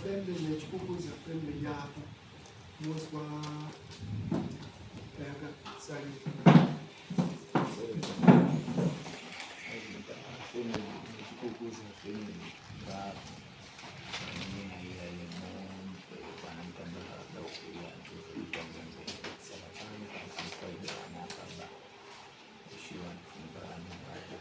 Family neChikukuza family yako mozwa yakatsarira. Family neChikukuza family ngaapo nenyaya yemombe vanotanga vada kuuya tozoita mombe saka pano panofaida vana baba ishiwa vanhu vada.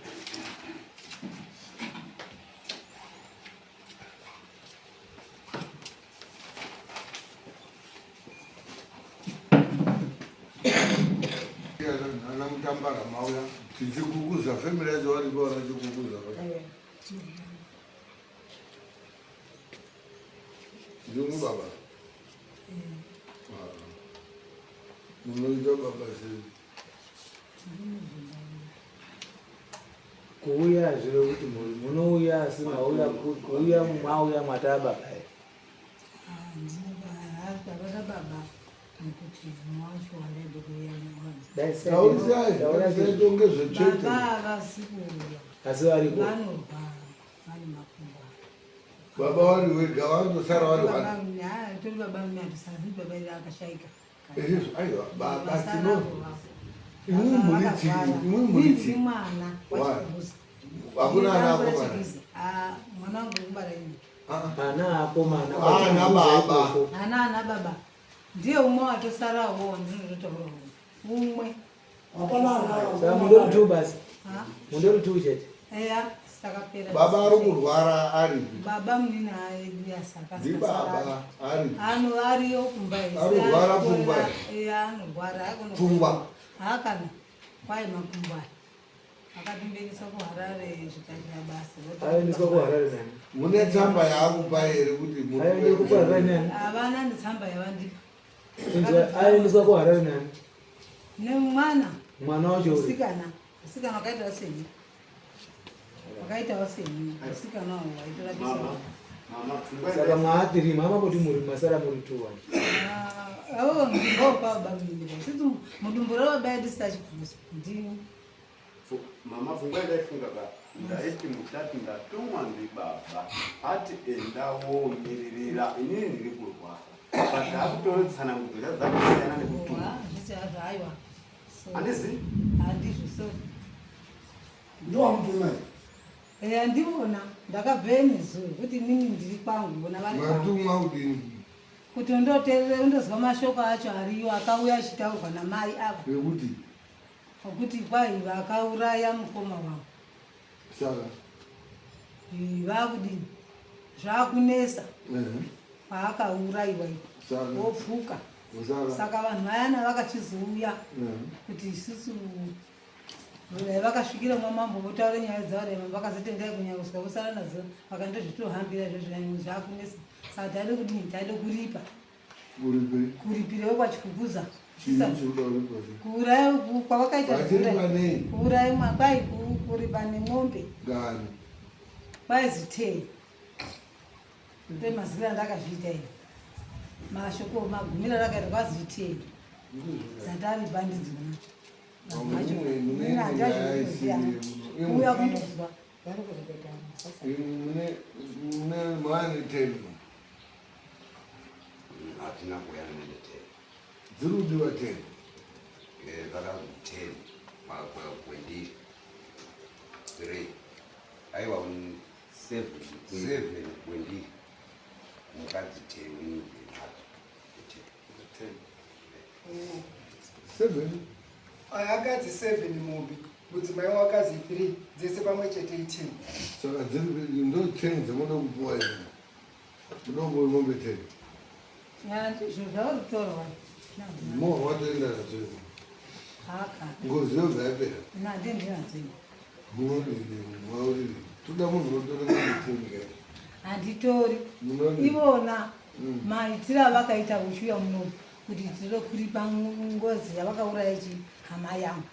Ana Mutambara mauya tichikukuza family yacho varipo vana Chikukuza ndimi baba munoita baba sei? Kuuya zviro kuti munouya asi mauya kuuya mauya mwataa baba here? Asi variko baba vari wega vanotosara vari aiwa baba tino imwi muri chii imwi muri chii hakuna ana akomana mwana wangu kubara ini Ana akomana ana baba. Ana ana baba. Ndiye umwe watosarawo ndinototaura umwe. Hapana ana. Saka mundori tu basi. Mundori tu chete. Eya, sakapera. Baba ari kurwara ari. Baba munina edu yasaka. Ndi baba ari. Ano ariyo kumba. Arorwara pfungwa. Eya, anorwara. Pfungwa. Hakana. Kwai makumbo aya. Akatomboendeswa kuHarare zvikaita basa. Aendeswa kuHarare nani? Mune tsamba yaakupa here kuti Aendeswa kuHarare nani? Havana netsamba yavandipa. Aendeswa kuHarare nani? Nemwana. Mwana wacho uri? Musikana. Musikana wakaita seni. Wakaitawo seni. Musikana waitorapisa. Saka maatiri mama kuti muri masara muri two one. Ah, oh, ndiko kwa baba mimi. Sisi mudumbu rava baba ndisachikuza. Ndini. Mama pfungwa ndaifunga ba ndaiti mutati ndatumwa ndibaba ati enda womiririra inini ndiri kurwara but akutore tsanangudzo dzakusiyana nekutumwa handizi handizvo sorry Ndowamutuma eya ndivona ndakabveyo nezuro kuti inini ndiri kwangu vona vari kwangu Watumwa kudini? kuti undoteerere undozwa mashoko acho ariyo akauya achitaurwa namai ava Ekuti okuti kwai vakauraya mukoma wangu saka vakudini zvakunesa ehe, paakaurayiwa ipo saka wopfuka saka saka vanhu vayana vakachizouya ehe. kuti isusu dai vakasvikira mwamambo votaura nyaya dzavo dai mambo akazotendai kunyangosvika vosara nadzo vakandozvitohambira izvozvo zvakunesa saka taide kudini taide kuripa Kuripe kuripira wekwachikukuza chii chikuda kuripa chii? kuuraya kwavakaita Vachiripa nei? kuuraya kwai kuripa nemombe Ngani? kwaizitei ndo maziviro andakazviita ini mashoko magumiro andakaita kwazitei dzataripa ndidzona Mune nyaya isiri kuuya kundozwa Mune mune mane teni. Hatina kuuya nemitemo. Dziri kudiwa teni. Vakazi 10 kwendiri. 3. Aiwa 7 7 kwendiri. Mukadzi 10 inini nadzo. 10. 7. Akadzi 7 mombe, mudzimai wakazi 3, dzese pamwe chete i10. Saka dziri ndo 10 dzamunoda kupuwa here? Munoda kupuwa mombe 10. Ndizvo zvauri kutorwa. Mo watoenda nadzo iwe. Haka. Ngozi yobva yapera. Nandi ndinadzo iwe. Munodini mauriri. Toda munhu unotora mombe 10 kai. Handitori. Munodini? Ivona maitiro avakaita uchiuya munomu kuti tinoda kuripa ngozi yavakauraya chi hama yangu.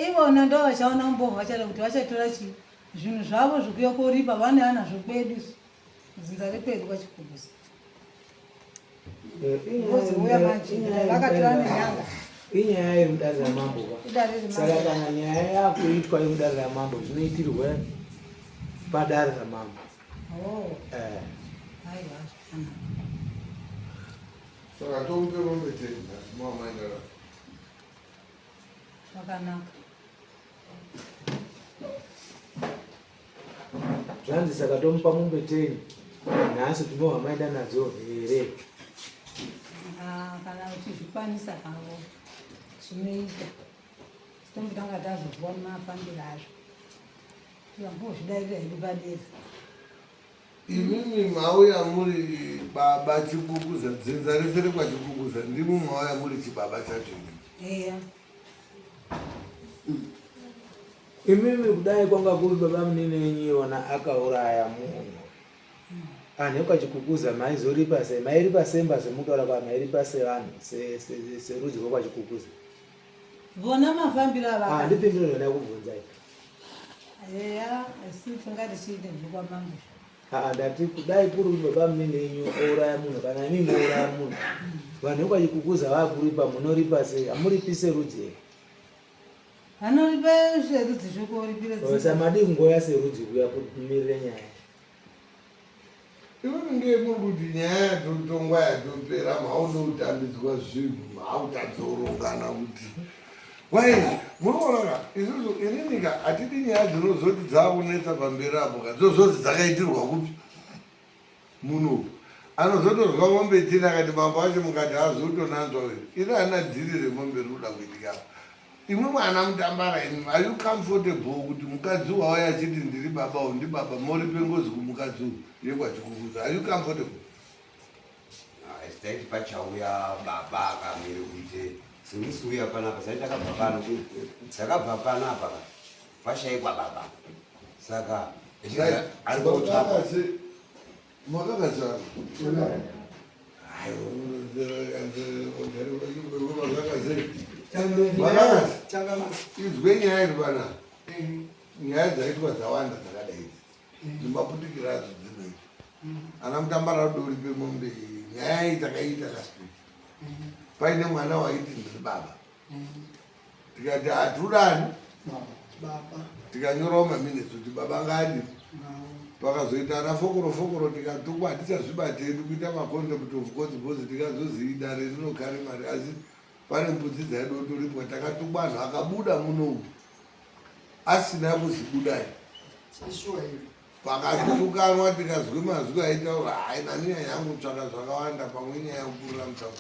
Ivona ndo vachaona umbovha vachada kuti vachatora chi zvinhu zvavo zvekuya koripa vane anazvo kwedu isu. Dzinza rekwedu kwaChikubusa. Vozouya manje vakatora nenyanga. Inyaya yemudare ramambo ka. Idare remambo. Saka kana nyaya yakuitwa yemudare ramambo zvinoitirwa padare ramambo. Oh, Eh. aiwa. Saka tomupe mombe ten nhasi mamaendara. Zvakanaka. Zvanzi saka tomupa mombe 10 nhasi tinohwa maenda nadzo here? Ah, kana uchizvikwanisa havo zvinoita. Tombotanga tazozwa mafambiro azvo. Tiambozvidairira hedu padera. Imimi mauya muri baba Chikukuza, dzinza rese rekwaChikukuza ndimi mauya muri chibaba chacho imimi. Eya. Imimi kudai kwanga kuri baba munini wenyu iwona akauraya munhu. Anhu ekwaChikukuza maizoripa sei? Mairipa semba semutaura kwa mairipa sevanhu serudzi rwekwaChikukuza. Vona mafambiro ava. Ah, ndipindure zvandai kubvunzai. Eya, asi tingati chiite zvekwamambo. Aa, ndati kudai kuri kuti baba munini wenyu ouraya munhu kana imi mouraya munhu. Vanhu vekwaChikukuza vakuripa munoripa sei? Hamuripi serudzi here? Vanoripa serudzi zvekoripira dzinza. Samadii kungoya serudzi kuya kumirire nyaya. Iwe ndiye muri kuti nyaya yatotongwa yatopera maode kutambidzwa zvinhu mautadzorongana kuti wai munoona ka isusu inini ka hatidi nyaya dzinozoti dzakunetsa pamberi apo ka dzozoti dzakaitirwa kupi muno anozotozwa mombe tina akati mambo wacho mukati haazotonanzwa uyu ini haana dhiri remombe rikuda kuitika apa Imwe mwana mutambara imwe are you comfortable kuti mukadzi wauya achiti ndiri baba uyu ndibaba moripe ngozi kumukadzi uyu yekwachikukuza are you comfortable taiti pachauya baba akamire kuite semusi uya panapa sai takabva pano takabva panapa pashaikwa baba saka ari kutsvaka Makakazara. Izwe nyaya iri panapa. Nyaya dzaitwa dzawanda dzakadai idzi. Nemapundikiro adzo dzinoita. Ana mutambara dori pemombe nyaya iyi takaiita last week. Paine mwana waiti ndiri baba. Tikati hatudani. Baba. Tikanyorawo maminutes kuti baba ngaadi. Pakazoita ana fokoro fokoro tikatukwa hatichazvibati hedu kuita macontempt of court because tikazozivi dare rinokare mari asi pane mbudzi dzaidotoripwa takatukwa anhu akabuda muno asina kuzibudai. Sure. Pakatukanwa tikazwe mazwi aitaura hai nani nyaya yangu tsvaka zvakawanda pamwe nyaya yekupurira mutauro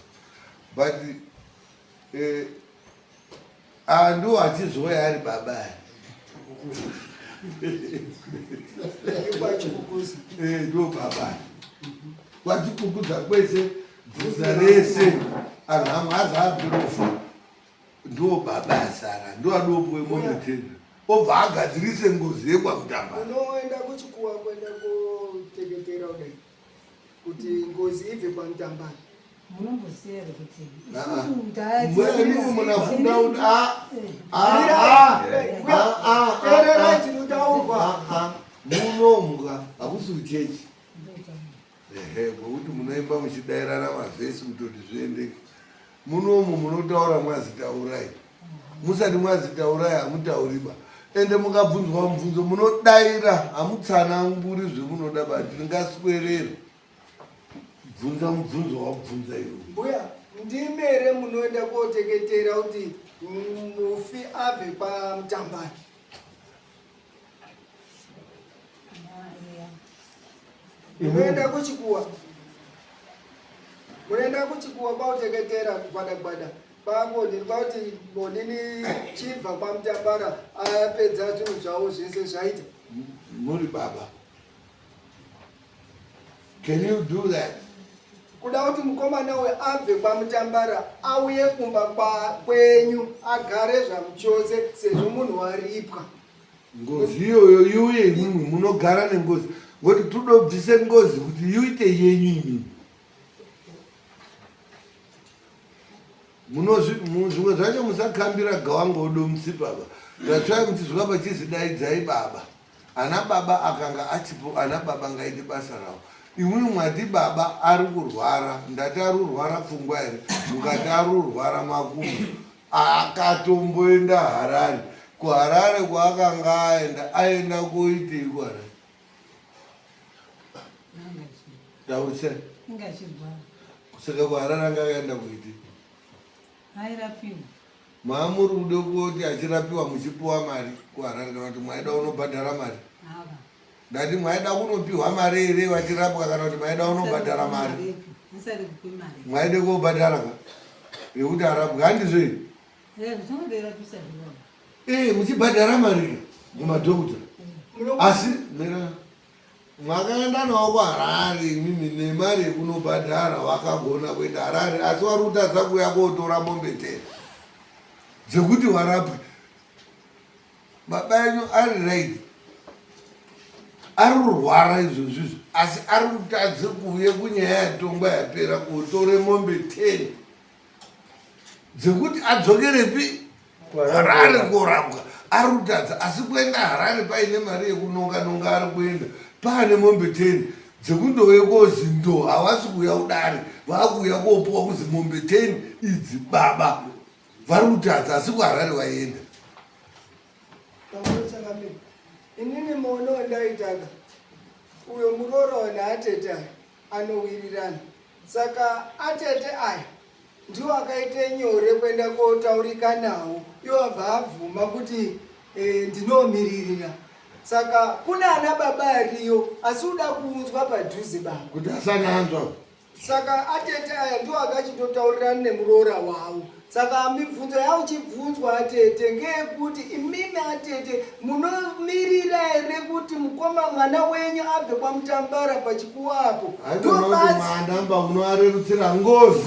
but eh, ah, ndiwo achizouya ari baba aya eh, ndiwo baba aya kwachikukuza kwese dzinza rese anhu amwe azi abvirofa ndiwo baba asara ndiwo adopuwe mombe tena obva agadzirise ngozi yekwamutamba unoenda kuchikuwa kuenda koteketera kudai kuti ngozi ibve kwamutambani Munomboziva here kuti isusu munafuda kuti teererai chinotaurwa munomuka hakusi kuchechi ehe kwekuti munoimba muchidairana mavhesi kutoti zviendeke munomu munotaura mwazitaurai musati mwazitaurai hamutauriba ende mukabvunzwa mubvunzo munodaira hamutsananguri zvemunoda but ndingaswerera bvunza mubvunzo wabvunza iwe mbuya ndimi here munoenda koteketera kuti mufi abve pamutambani munoenda kuchikuwa munoenda kuchikuwa kwauteketera gwada gwada kwangoni kwauti bonini chibva kwamutambara apedza zvinhu zvavo zvese zvaita muri baba Can you do that? Kuda kuti mukomana uyu abve kwaMutambara auye kumba kwenyu agare zvamuchose sezvo munhu waripwa. Ngozi iyoyo iuye imwimwi munogara nengozi ngoti tudobvise ngozi kuti iite yenyu imimi. Munozvi zvimwe zvacho musakambira gawangodo mutsipaba. That's why muchizwa pachizi daidzai baba. Ana baba akanga achipo ana baba ngaite basa ravo. Imwimwi mwati baba ari kurwara ndati ari kurwara pfungwa here mukati ari kurwara makumbo akatomboenda Harare kuHarare kwaakanga aenda aenda koitei kuHarare? Ndaurise. Inga achirwara. Saka kuHarare anga akaenda kuiti? Airapiwa. Maamuri kude kuti achirapiwa muchipiwa mari kuHarare kana kuti mwaida unobhadhara mari? Ava. Ndati mwaida kunopiwa mari here vachirapwa kana kuti maida unobhadhara mari? Musari kupi mari. Mwaide kobhadhara ka? Yekuti arapwe handizvo here? Eh, zvinongoirapisa zvino. Eh, muchibhadhara mari ka kumadhokota. Asi mira Mwakaenda nawo kuHarare imimi nemari yekunobhadhara wakagona kuenda Harare asi wari kutadza kuuya kotora mombe ten dzekuti warapwe. Baba enyu ari right ari kurwara izvozvi izvo asi ari kutadza kuuye kunyaya yatongwa yapera kotore mombe ten dzekuti adzokerepi Harare korapwa ari kutadza asi kuenda Harare paine mari yekunonga nonga ari kuenda paane mombe 10 dzekundove kozi ndo havasi kuuya kudare vakuuya kopuwa kuzi mombe 10 idzi baba vari kutadza asi kuHarare vaienda. Inini muono wandaitaka uyo muroora naatete aya anowirirana saka atete aya ndiwo akaite nyore kuenda kotaurika nawo iwo abva abvuma kuti e, ndinomiririra saka kune ana baba ariyo asi uda kuunzwa padhuze baba kuti asananzwa saka atete aya ndiwo akachitotaurirana nemuroora wavo Saka mibvunzo yauchibvunzwa atete ngeyekuti imimi atete munomirira here kuti mukoma mwana wenyu abve kwaMutambara pachikuwa apo? Ndobazi unoarerutsira ngozi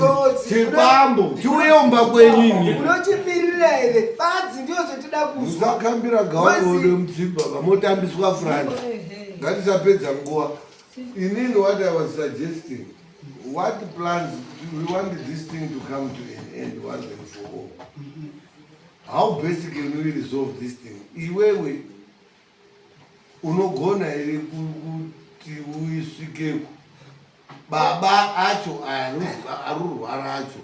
chikwambo chiuye umba kwenyu imi munochimirira here? Badzi ndiyo zvetida kuzwa. Musakambira gawaode mudzimba vamotambiswa front. Ngatisapedza nguva. Inini what I was suggesting What plans do we want this thing to come to an end once and for all? How best can we resolve this thing? Iwewe unogona here kuti uisvikeko baba acho arurwara acho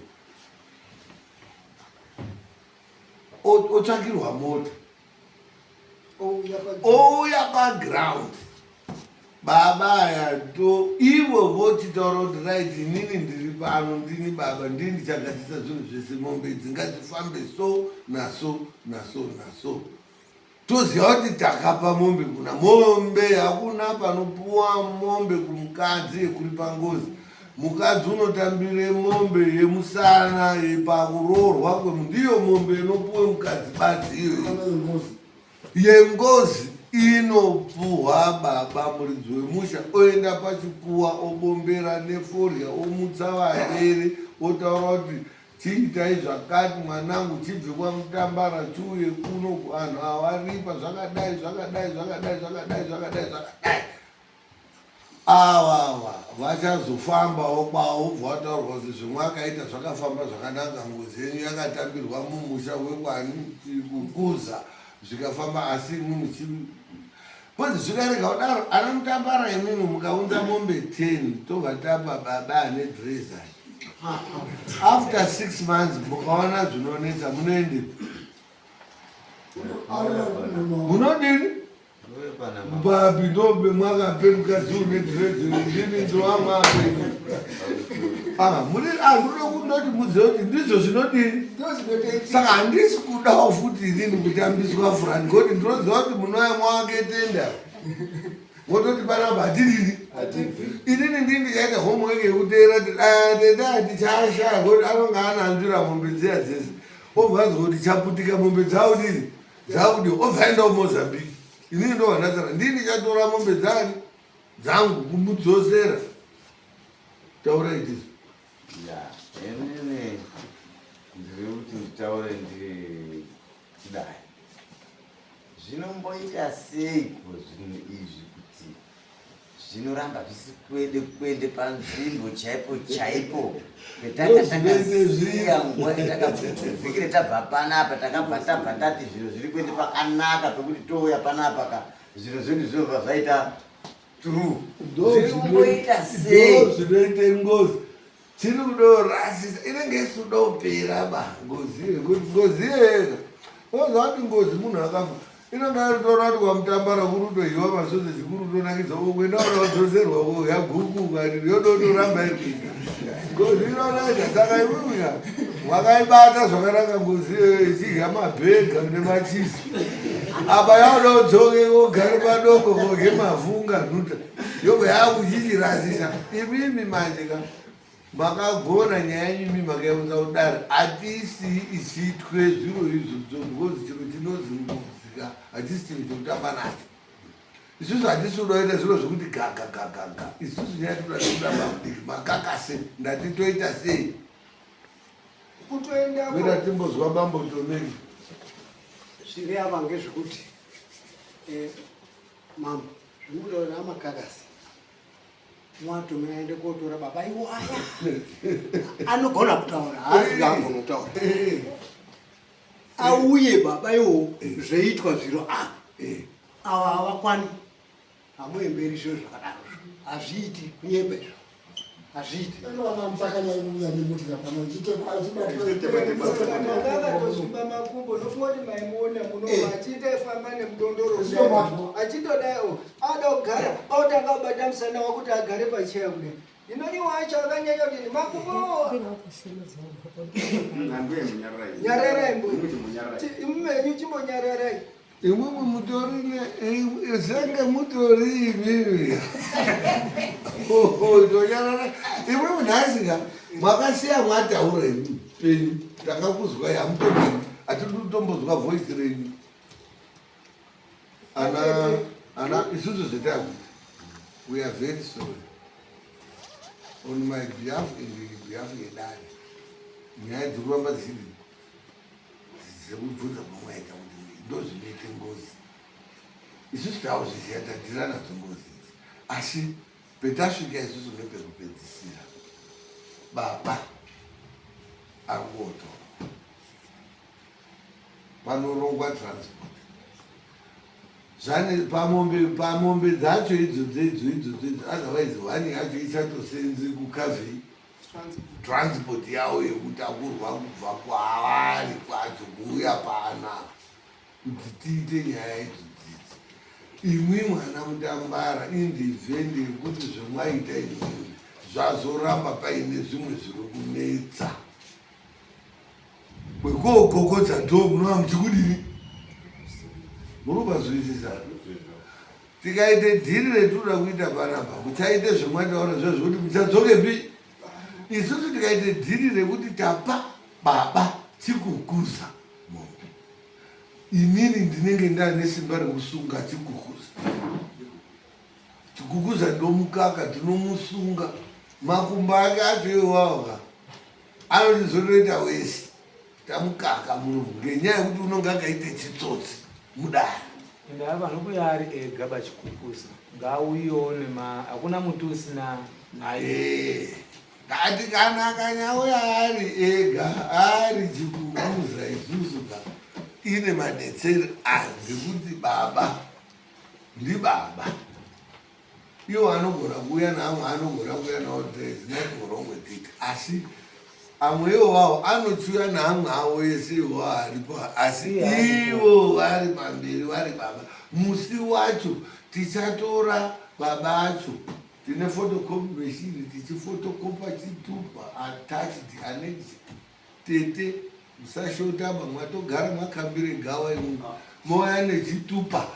otsvakirwa mota ouya paground baba aya to ivo vochitaura kuti right inini ndiri pano ndini baba ndini ndichagadzisa zvinhu zvese mombe idzi ngadzifambe so naso naso naso toziva kuti takapa mombe kuna mombe hakuna panopuwa mombe kumukadzi yekuripa ngozi Mukadzi unotambire mombe yemusana pakuroorwa kwemu ndiyo mombe inopuwe mukadzi badzi iyoyo yengozi inopuhwa baba muridzi wemusha oenda pachikuwa obombera neforya omutsa varere otaura kuti chiitai zvakati mwanangu chibve kwamutambara chiuye kuno kuvanhu awaripa zvakadai zvakadai zvakadai zvakadai zvakadai zvakadai Ava ava vachazofambawo kwavo vobva vataurwa kuti zvemwakaita zvakafamba zvakanaka ngozi yenyu yakatambirwa mumusha wekwani kukuza zvikafamba asi imwi muchi bcoz zvikarega kudaro ana mutambara imwimwi mukaunza mombe 10 tobva tapa baba ane dreza after 6 months mukaona zvinonetsa munoendepi munodini Babi ndobe mwakape mukadzi une dread ndini ndowamwape. Ah, muri ah ndinoda kundoti muzive kuti ndizvo zvinodini. Saka handisi kudawo futi inini kutambiswa furani ngoti ndinoziva kuti munouya mwawake tenda. Mototi panapa hatidini. Inini ndini ndichaita homework yekuteera kuti ah tenda hatichashaya ngoti anonga ananzvira mombe dziya dzese. Obva azwa kuti chaputika mombe dzawo dini. Dzakuti obva aenda kuMozambique inini ndobva ndasara ndini ndichatora mombe dzani dzangu kumudzosera taura itizo ya inini ndiri kuti nditaure ndiri kudai zvinomboita seiko zvinhu izvi kuti zvinoramba zvisikwede kuende panzvimbo chaipo chaipo petanga takasiya nguva yatakabvikire tabva panapa takabva tabva tati zviro zviri kuende pakanaka pekuti touya panapa ka zviro zvedu zvinobva zvaita true zvirikumboita sei zvinoita ngozi tiri kudorasisa inenge isudopera ba ngozi yekuti ngozi yega oziva kuti ngozi munhu akafa. Inonga yaritoona kuti kwamutambara kuri kutohiwa masoseji kuri kutonakidza uko kuenda unoodzoserwa kuhya guku ukati yodotoramba iri kuita ngozi inonakidza. Saka imwimwika makaibata zvakanaka ngozi iyoyo ichidya mabhega nemachizi apa yaoda udzoke kogare padoko kodye mavhu unganhuta yobva yakuchichirasisa imimi manje ka Makagona nyaya yenyu imi makaiunza kudare hatisi ichiitwe zviro izvozvo because chiro chinonzi ngozi ka hachisi chinhu chekutamba nacho isusu hatisi kuda kuita zviro zvekuti gagagagaga isusu nyaya tikuda tikuda bamudiki makakase ndati toita sei kutoenda mira timbozwa bambo tomeki zviri ava ngezvekuti eh, mambo zvimutaura amakakasi Mwatume aende kotora baba iwaya. Anogona kutaura, haazi agona kutaura. Auye baba iwo zveitwa zviro apa. Ava havakwani. Hamuemberi zviro zvakadaro. Hazviiti kunyepa izvo. Hazviiti. Akatosvimba makumbo ndofunga kuti maimuona muno achiita famba nemudondoro achitodai Ada kugara otanga kubata musana wakuti agare pacheya kudai. Inoni wacho akanyanya kudini makumbo. Nyararai mbuya. Imwe chimbonyararai. Imwimwi mutori senge mutori imimi. Tonyarara. Imwimwi nhasi ka makasiya mwataura imi penyu takakuzwai hamutombozwa hatidi kutombozwa voice renyu. Ana ana isusu zvetakuita we are very sorry on my behalf and the behalf yedare nyaya dziri kuramba dziri dzekubvunza kwamwaita kuti ndozvinoite ngozi isusu tauzviziva tadhira nadzo ngozi idzi asi petasvika isusu ngepekupedzisira baba ari kuotorwa panorongwa transport zvane pamombe pamombe dzacho idzodzo idzo idzodzo idzo otherwise one yacho ichatosenzi kukavei transport yawo yekutakurwa kubva kwavari kwacho kuuya pana kuti tiite nyaya idzodzidzi imwi mwana mutambara indivhendi yekuti zvemwaita imwimwi zvazoramba paine zvimwe zviri kunetsa Kwekoogogodza door munova muchikudini? Murikupazwisisa? Tikaite dhiri retinoda kuita panapa, muchaite zvemwataura zviya zvekuti muchadzokepi? Isusu tikaite dhiri rekuti tapa baba chikukuza mombe, inini ndinenge ndane simba rekusunga chikukuza. Chikukuza ndomukaka, tinomusunga makumbo ake acho iwawo ka anotizotoita wese tamukaka muno ngenyaya yekuti unonge akaite chitsotsi mudare ende ava vanokuya ari ega pachikukuza ngaauyewo nema hakuna muti usina naye ngati kana akanyauya ari ega ari chikukuza isusu ka ine madetseri ayo ngekuti baba ndibaba Iwo anogona kuuya naamwe anogona kuuya nawo there is nothing wrong with it asi amwe iwowawo anochiuya naamwe avo ese iwowo aripo asi ivo vari pamberi vari baba musi wacho tichatora baba acho tine photocopy machine tichifotokopa chitupa attached annex Tete musashota apa mwatogara mwakambire gawa imwe mouya nechitupa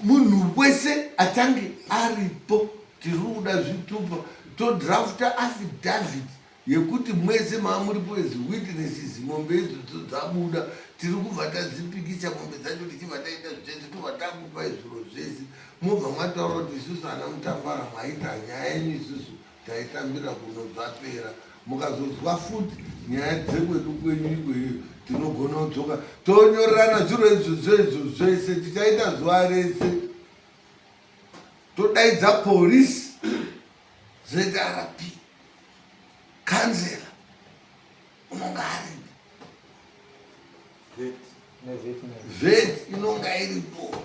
munhu wese achange aripo tiri kuda zvitupa todrafta affidavit yekuti mwese maamuripo as witnesses mombe idzodzo dzabuda tiri kubva tadzipikicha mombe dzacho tichibva taita zvese tobva takupai zviro zvese mobva mwataura kuti isusu ana mutambara mwaita nyaya yenyu isusu Taitambira kuno zvapera mukazonzwa futi nyaya dzekwedu kwenyu ikweyo tinogona kudzoka tonyorerana zviro izvozvo izvo zvese tichaita zuva rese todaidza polisi zrp kanzela unonga aripo vet inonga iripo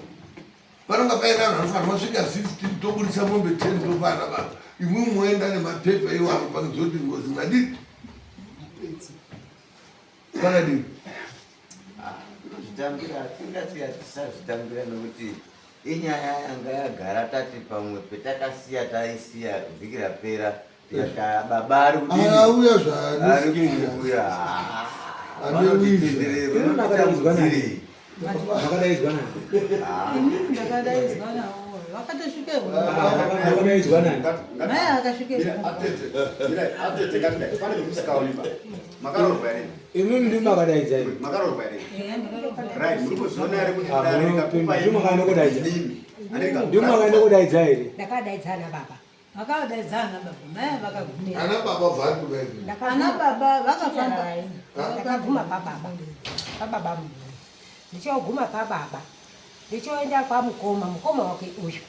panonga paine vanhu vanofanira kusvika 15 toburitsa mombe 10 topana baba imwe moenda nemapepa iwo anopangidza kuti ngozi madii pakadii ah, Kuzvitambira hatingati hatisazvitambira nokuti inyaya yanga yagara tati pamwe petakasiya taisiya vhiki rapera tikati baba ari kudini Auya ari zvaanosikira. kuuya. Ane Vanotitenderera, vanotitambudzirei. Makadaidzwa nani? Inini ndakadaidzwa navo vakatosvika Makadaidzwa nani? Mai akasvika Atete, ngatidai pane zvemusikaoni pa makaroorwa here? Imimi ndimi makadaidza imi. Makaroorwa here? Eya, ndakaroorwa. Right, muri kuzviona here kuti Ah, dare muno- rikakupai ndimi makaenda imimi? Andika- Ndimi makaenda kudaidza here? Ndakadaidza ana baba. Vakadaidza ana baba, mai vakagumira. Ana baba vhatu vedu. Ana baba vakafamba. Ndakaguma pababa. Pababa mumwe. Ndichoguma pababa. Ndichoenda kwamukoma, mukoma wake uyu.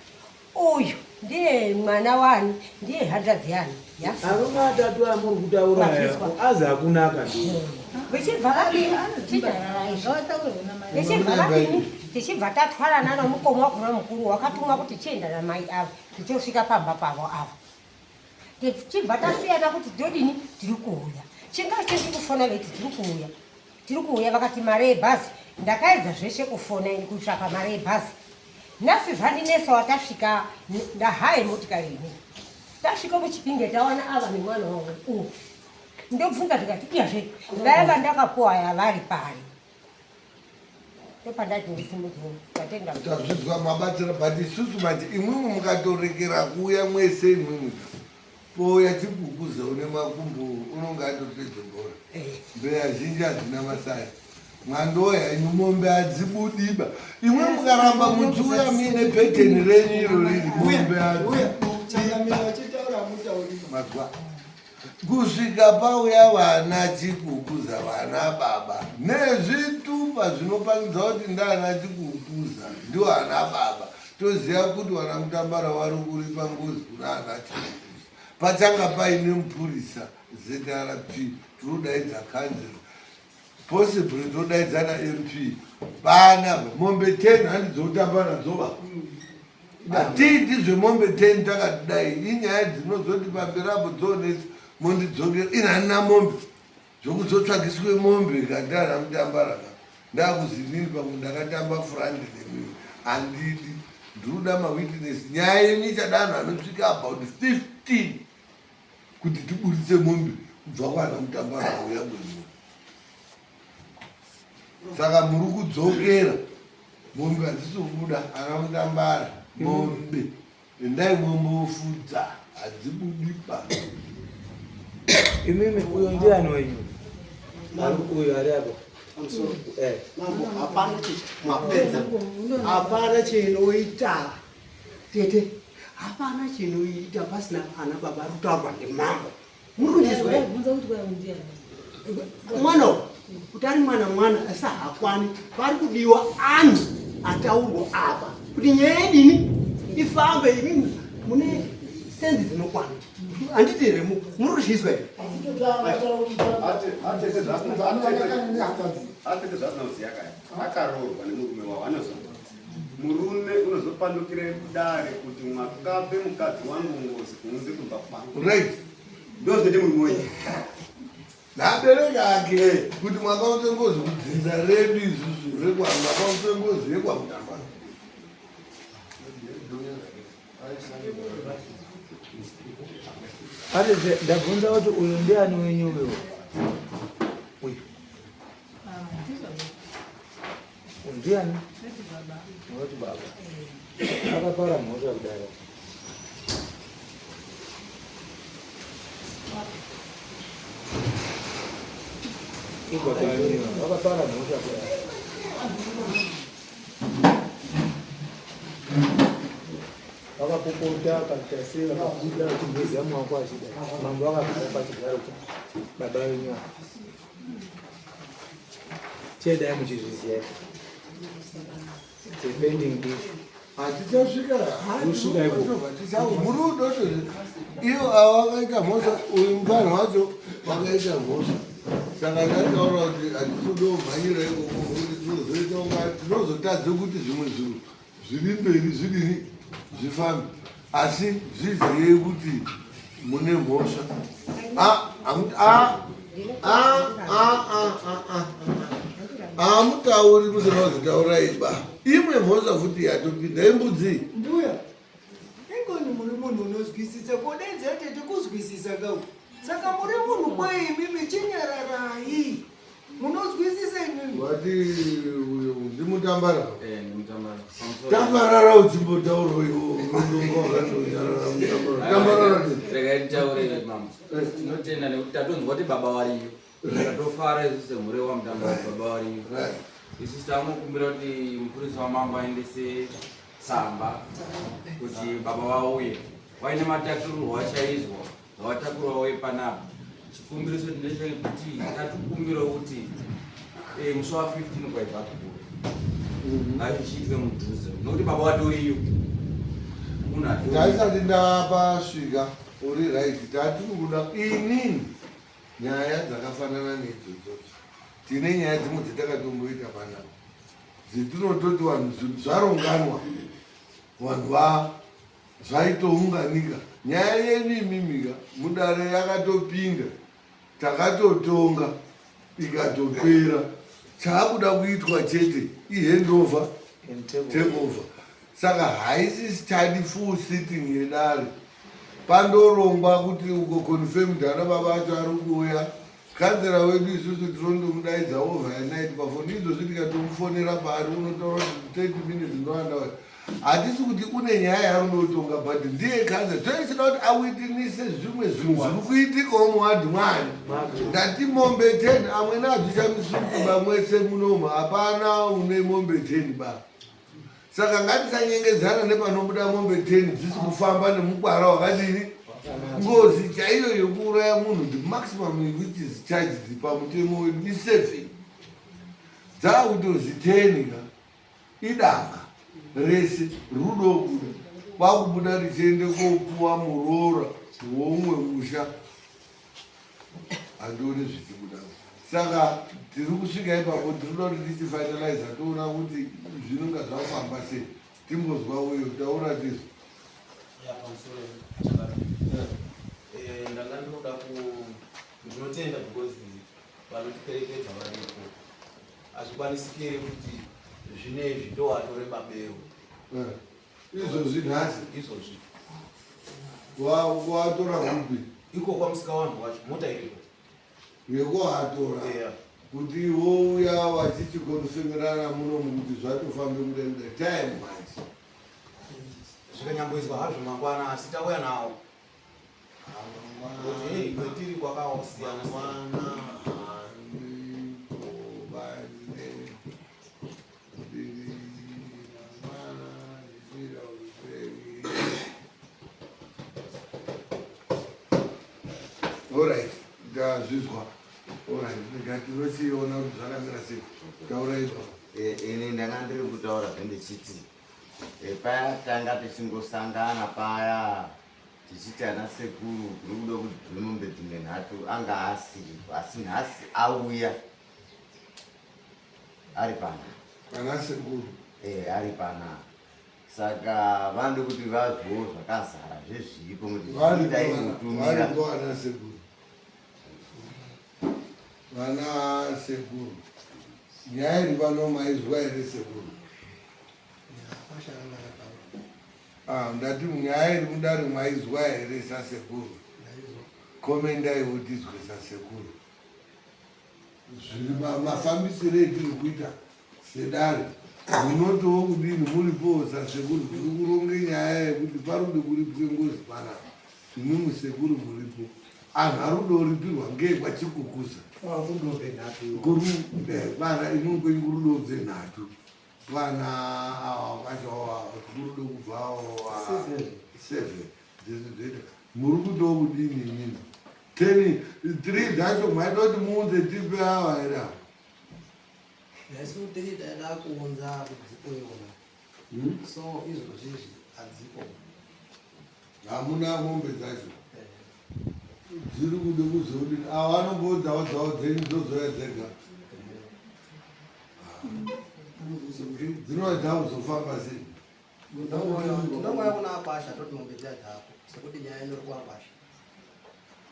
Uyu ndiye mwana wani, ndiye hanzvadzi yani. Yafa. Arume atatu amuri kutaura aya, Vafiswa. azi hakunaka ndiwo. Vichibva vadini? Ngavataure kuna mai. Tichibva vadini? Tichibva tatwarana nomukoma wakona mukuru wakatumwa kuti chienda namai ava tichosvika pamba pavo ava. Tichibva tasiyana kuti todini tiri kuuya. Chingaa chiri kufona veti tiri kuuya. Tiri kuuya vakati mari yebhazi. Ndakaedza zveshe kufona ini kutsvaka mari yebhazi. Nhasi zvandinetsa watasvika ndahaye motikari ini. Tasvika kuChipinge tawana ava nemwana wavo uyu. Ndobvunza ndikati iyazve vaya vandakapuwa aya vari pari. Ndopandati ndisimudzwe ndatenda. Tazvidzwa mabatsira but isusu mati imwimwi mukatorekera kuuya mwese imwimwi pouya chikukuza une makumbo unonge atopedza bhora. Mbeya zhinji hadzina masaya. Mwandoya henyu mombe hadzibudiba. Imwe mukaramba muchiuya muine peteni renyu iro riri mombe hadzibudiba. Changamira vachitaura mutauri. Mazwa. Kusvika pauya vana chikukuza vana baba nezvitupa zvinopangidza kuti ndana chikukuza ndiwo ana baba toziva kuti vana mutambara vari kuripa ngozi kuna ana chikukuza pachanga paine mupurisa ZRP tinodaidza kanzero possibly todaidza na MP vana mombe 10 handidzotamba nadzoba hatiiti zvemombe 10 takatidai inyaya dzinozoti pamberi apo dzoonetsa mondidzokera ini handina mombe zvokuzotsvagiswe mombe kandana mutambaraka ndakuzinini pamwe ndakatamba furandi nemimi handidi ndinoda mawitness nyaya yenyu ichada anhu anosvika about 15 kuti tiburitse mombe kubva kwana mutambara uya kwemuri saka muri kudzokera mombe hadzisi kubuda ana mutambara mombe endai mombofudza hadzibudi pa Imimi uyo ndiani wenyu? Ari uyo ari apo. Pamusoro. Eh. Mambo, hapana mapedza. Hapana chinoita. Tete, hapana chinoita pasina ana baba ari kutaurwa ndimambo. Muri kundizwa here? Bvunza kuti kwai ndiani. Mwana uyu, kuti ari mwana mwana asi hakwani pari kudiwa anhu ataurwa apa kuti nyaya yedini ifambe imimi mune senzi dzinokwana handiti here muri kuzvizwa here? Atete zvasina kuziya kaya akaroorwa nemurume wavo anozwa murume unozopandukire kudare kuti mwakape mukadzi wangu ngozi kunze kumba kwangu right ndozvinoite murume wenyu nabereki ake kuti mwakaunze ngozi kudzinza redu isusu rekwa mwakaunze ngozi yekwamutambara Atete ndabvunza kuti uyu ndiani wenyu uyo? Uyu. Uyu ndiani? Unoti baba. Akapara mhosva kudaro. Ibva kanyiwa. Wakapara mhosva kudaro. Vakapopota vakaita sei vakabuda vachigeza maoko achida. Mambo akagara pachigaro cha baba venyu ava. Chedai muchizviziva. It's a pending issue. Hatichasvika Kusvika ikoko. muri udoto iyo ava vakaita mhosva uyu mufanhu wacho wakaita mhosva saka ndataura kuti hatisidomhanyira ikoko kuti tinozoita kunga tinozotadze kuti zvimwe zvinhu zviri mberi zvidini zvifambe asi zviziyei kuti mune mhosva. Ah, ah, ah, ah, ah, ah, ah. Hamutauri musina kuzitaura iba. Imwe mhosva futi yatopinda imbudzi. Mbuya, ingoni muri munhu unozwisisa kodaidza tete kuzwisisa kau. Saka muri munhu kwei imimi chinyararai. Munozwisisa imimi. Wati uyo ndimutambara. Eh, ndimutambara. Tambarara uchimbotaura uyo unonga wakandonyarara mutambara. Tambarara. Regai nditaure mama. Tinotenda nekuti tatonzwa kuti baba variyo. Tatofara isu semhuri wamutambara baba variyo. Isu tamukumbira kuti mupurisa wamambo aendese tsamba kuti baba vauye. Waine matakirirwo achaizwa ngavatakurwa vauye panapa. Chikumbiriso ndechekuti tatukumbirawo kuti eh, musi wa 15 kwaibva kukuru ngazvichiitwe mudhuze nokuti baba watoriyo munhu atoriyo. Ndaisati ndapasvika uri right tatiri kuda inini nyaya dzakafanana neidzodzo tine nyaya dzimwe dzatakatomboita panapa dzetinototi vanhu zvinhu zvaronganwa vanhu va zvaitounganika nyaya yenyu imimika mudare yakatopinda takatotonga ikatopera chaakuda kuitwa chete ihandover takeover saka haisi study full sitting yedare pandorongwa kuti uko confirmed ana baba acho ari kuuya kanzera wedu isusu tinondomudaidza overnight pafoni izvozvi tikatomufonera paari unotaura kuti 30 minutes ndowanda hatisi kuti une nyaya yarunotonga but ndiye kanzera toisida kuti awitinise zvimwe zvinhu zviri kuitikawo muwadhi mwani ndati mombe 10 amwene hadzichamisuki vamwese munomu hapana une mombe 10 ba saka ngatisanyengedzana nepanobuda mombe 10 dzisi kufamba nemukwara wakadini ngozi chaiyo yekuuraya munhu the maximum which is charged pamutemo wedu i7 dzakutozi 10 ka idanga rese rudobuda kwakubuda richiende kopuwa muroora woumwe musha handioni zvichibuda saka tiri kusvika ipapo tiri kuda kuti tichifinaliza toona kuti zvinonga zvafamba sei timbozwa uyo taura tizvo Ya, pamusoro chakati. Eh, ndanga ndinoda ku ndinotenda because vanotiperekedza varipo hazvikwanisiki here kuti zvinezvi ndoatore babero izvozvi nhasi izvozvi watora kupi iko kwamusika wanhu wacho mota iripo yekuatora kuti wouya wachichikonfemerana munomu kuti zvatofambe kudai kudai time manje zvikanyamboizwa hazvo mangwana asi tauya nawo kuti hei kwetiri kwakasiyana mangwana Alright, ndazvizwa. Alright, rega tinochiona kuti zvakamira sei. Taurai baba. Eh, ini ndanga ndiri kutaura zvendichiti eh, paya tanga tichingosangana paya tichiti ana sekuru kuri kuda kuti mombe dzimwe nhatu anga asiripo asi nhasi auya ari pana Ana sekuru. Eh, ari pana saka vanoda kuti vazwewo zvakazara zvezviripo kuti zviitaimutumira Varipo ana sekuru. Vana sekuru. Nyaya iri pano maizwa here sekuru? Ah, ndati nyaya iri mudare maizwa here sasekuru? Komendaiwo tizwe sasekuru. Zviri mafambisiro etiri kuita sedare munotiwo kudini muripowo sasekuru tiri kuronge nyaya yekuti parikude kuripwe ngozi panapa imwimwi sekuru muripo anhu ari kuda kuripirwa ngeekwachikukuza vana imwimwi kwenyu kuri kudobve nhatu vana ava kwacho kuri kude kubva seven dzese dzoita muri kutowo kudini imini ten three dzacho maida kuti muunze tipe ava here ava Isu tiri taida kuunza kudziko iwona. So izvozvizvi hadziko. Hamuna mombe dzacho dziri kude kuzodini ava vanomboudzawo dzavo dzenyu dzozouya dzega dzinova dzakuzofamba sei Tinongouya kuna Akwasha toti mombe dziya dzako sekuti nyaya inori kuAkwasha.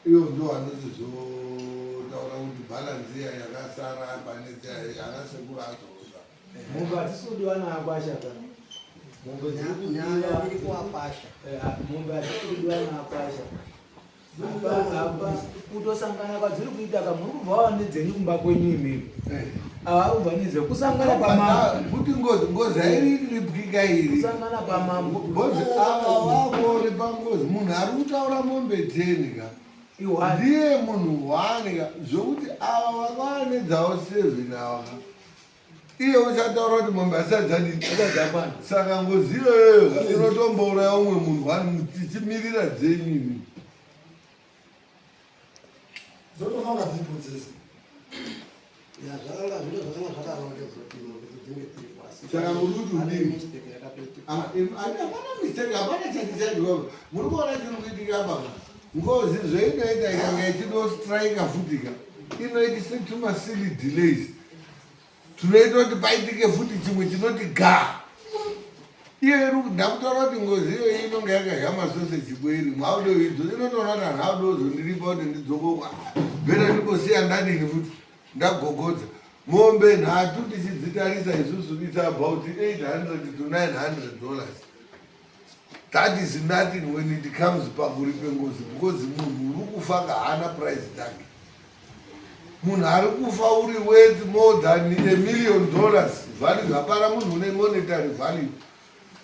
Ivo ndo vanochizotaura kuti balance iya yakasara pane ana sekuru azoroza. Mombe hadzisi kudiwa naakwasha ka. Mombe dziri kudiwa iri kuakwasha. Eh, mombe hadzisi kudiwa naakwasha. Apa kutosangana kwadziri kuita ka muri kubva wava nedzenyu kumba kwenyu imimi. Eh. Ava kubva nedze kusangana pamambo. Kuti ngozi ngozi hairipwika iri. Kusangana pamambo. Ngozi ava vakoripa ngozi munhu ari kutaura mombe teni ka. Ndiye munhu hwani ka zvokuti ava vakava nedzavo seven ava ka. Iye uchataura kuti mombe asati dzadii dzakwana. Saka ngozi iyoyoyo ka inotombouraya umwe munhu hwani tichimirira dzenyu imi. Dzotofa dzipo dzese. Ya zvakanga zvino zvakanga zvakarongedzwa kuti mombe dzinge dziripo asi Saka muri kuti pane udini? mistake yakatoitika. Ah, Hapana mistake, hapana chati chaidiwa. Muri kuona chiri kuitika apa? Ngozi zvainoita ikanga ichidostrika futi ka inoitisa tumasili delays tunoita kuti paitike futi chimwe chinoti ga. Iyo iri ndakutaura kuti ngozi iyoyi inonge yakadya masoseji kweiri mwaudo idzo inotoona kuti hanhu audo uzondiripa kuti ndidzokokwa bhera ndimbosiya ndadini futi ndagogodza mombe nhatu tichidzitarisa isusu its about 800 to 900 dollars that is nothing when it comes pakuripe ngozi because munhu uri kufa kahaana price tag munhu ari kufa uri worth more than a million dollars value hapana munhu une monetary value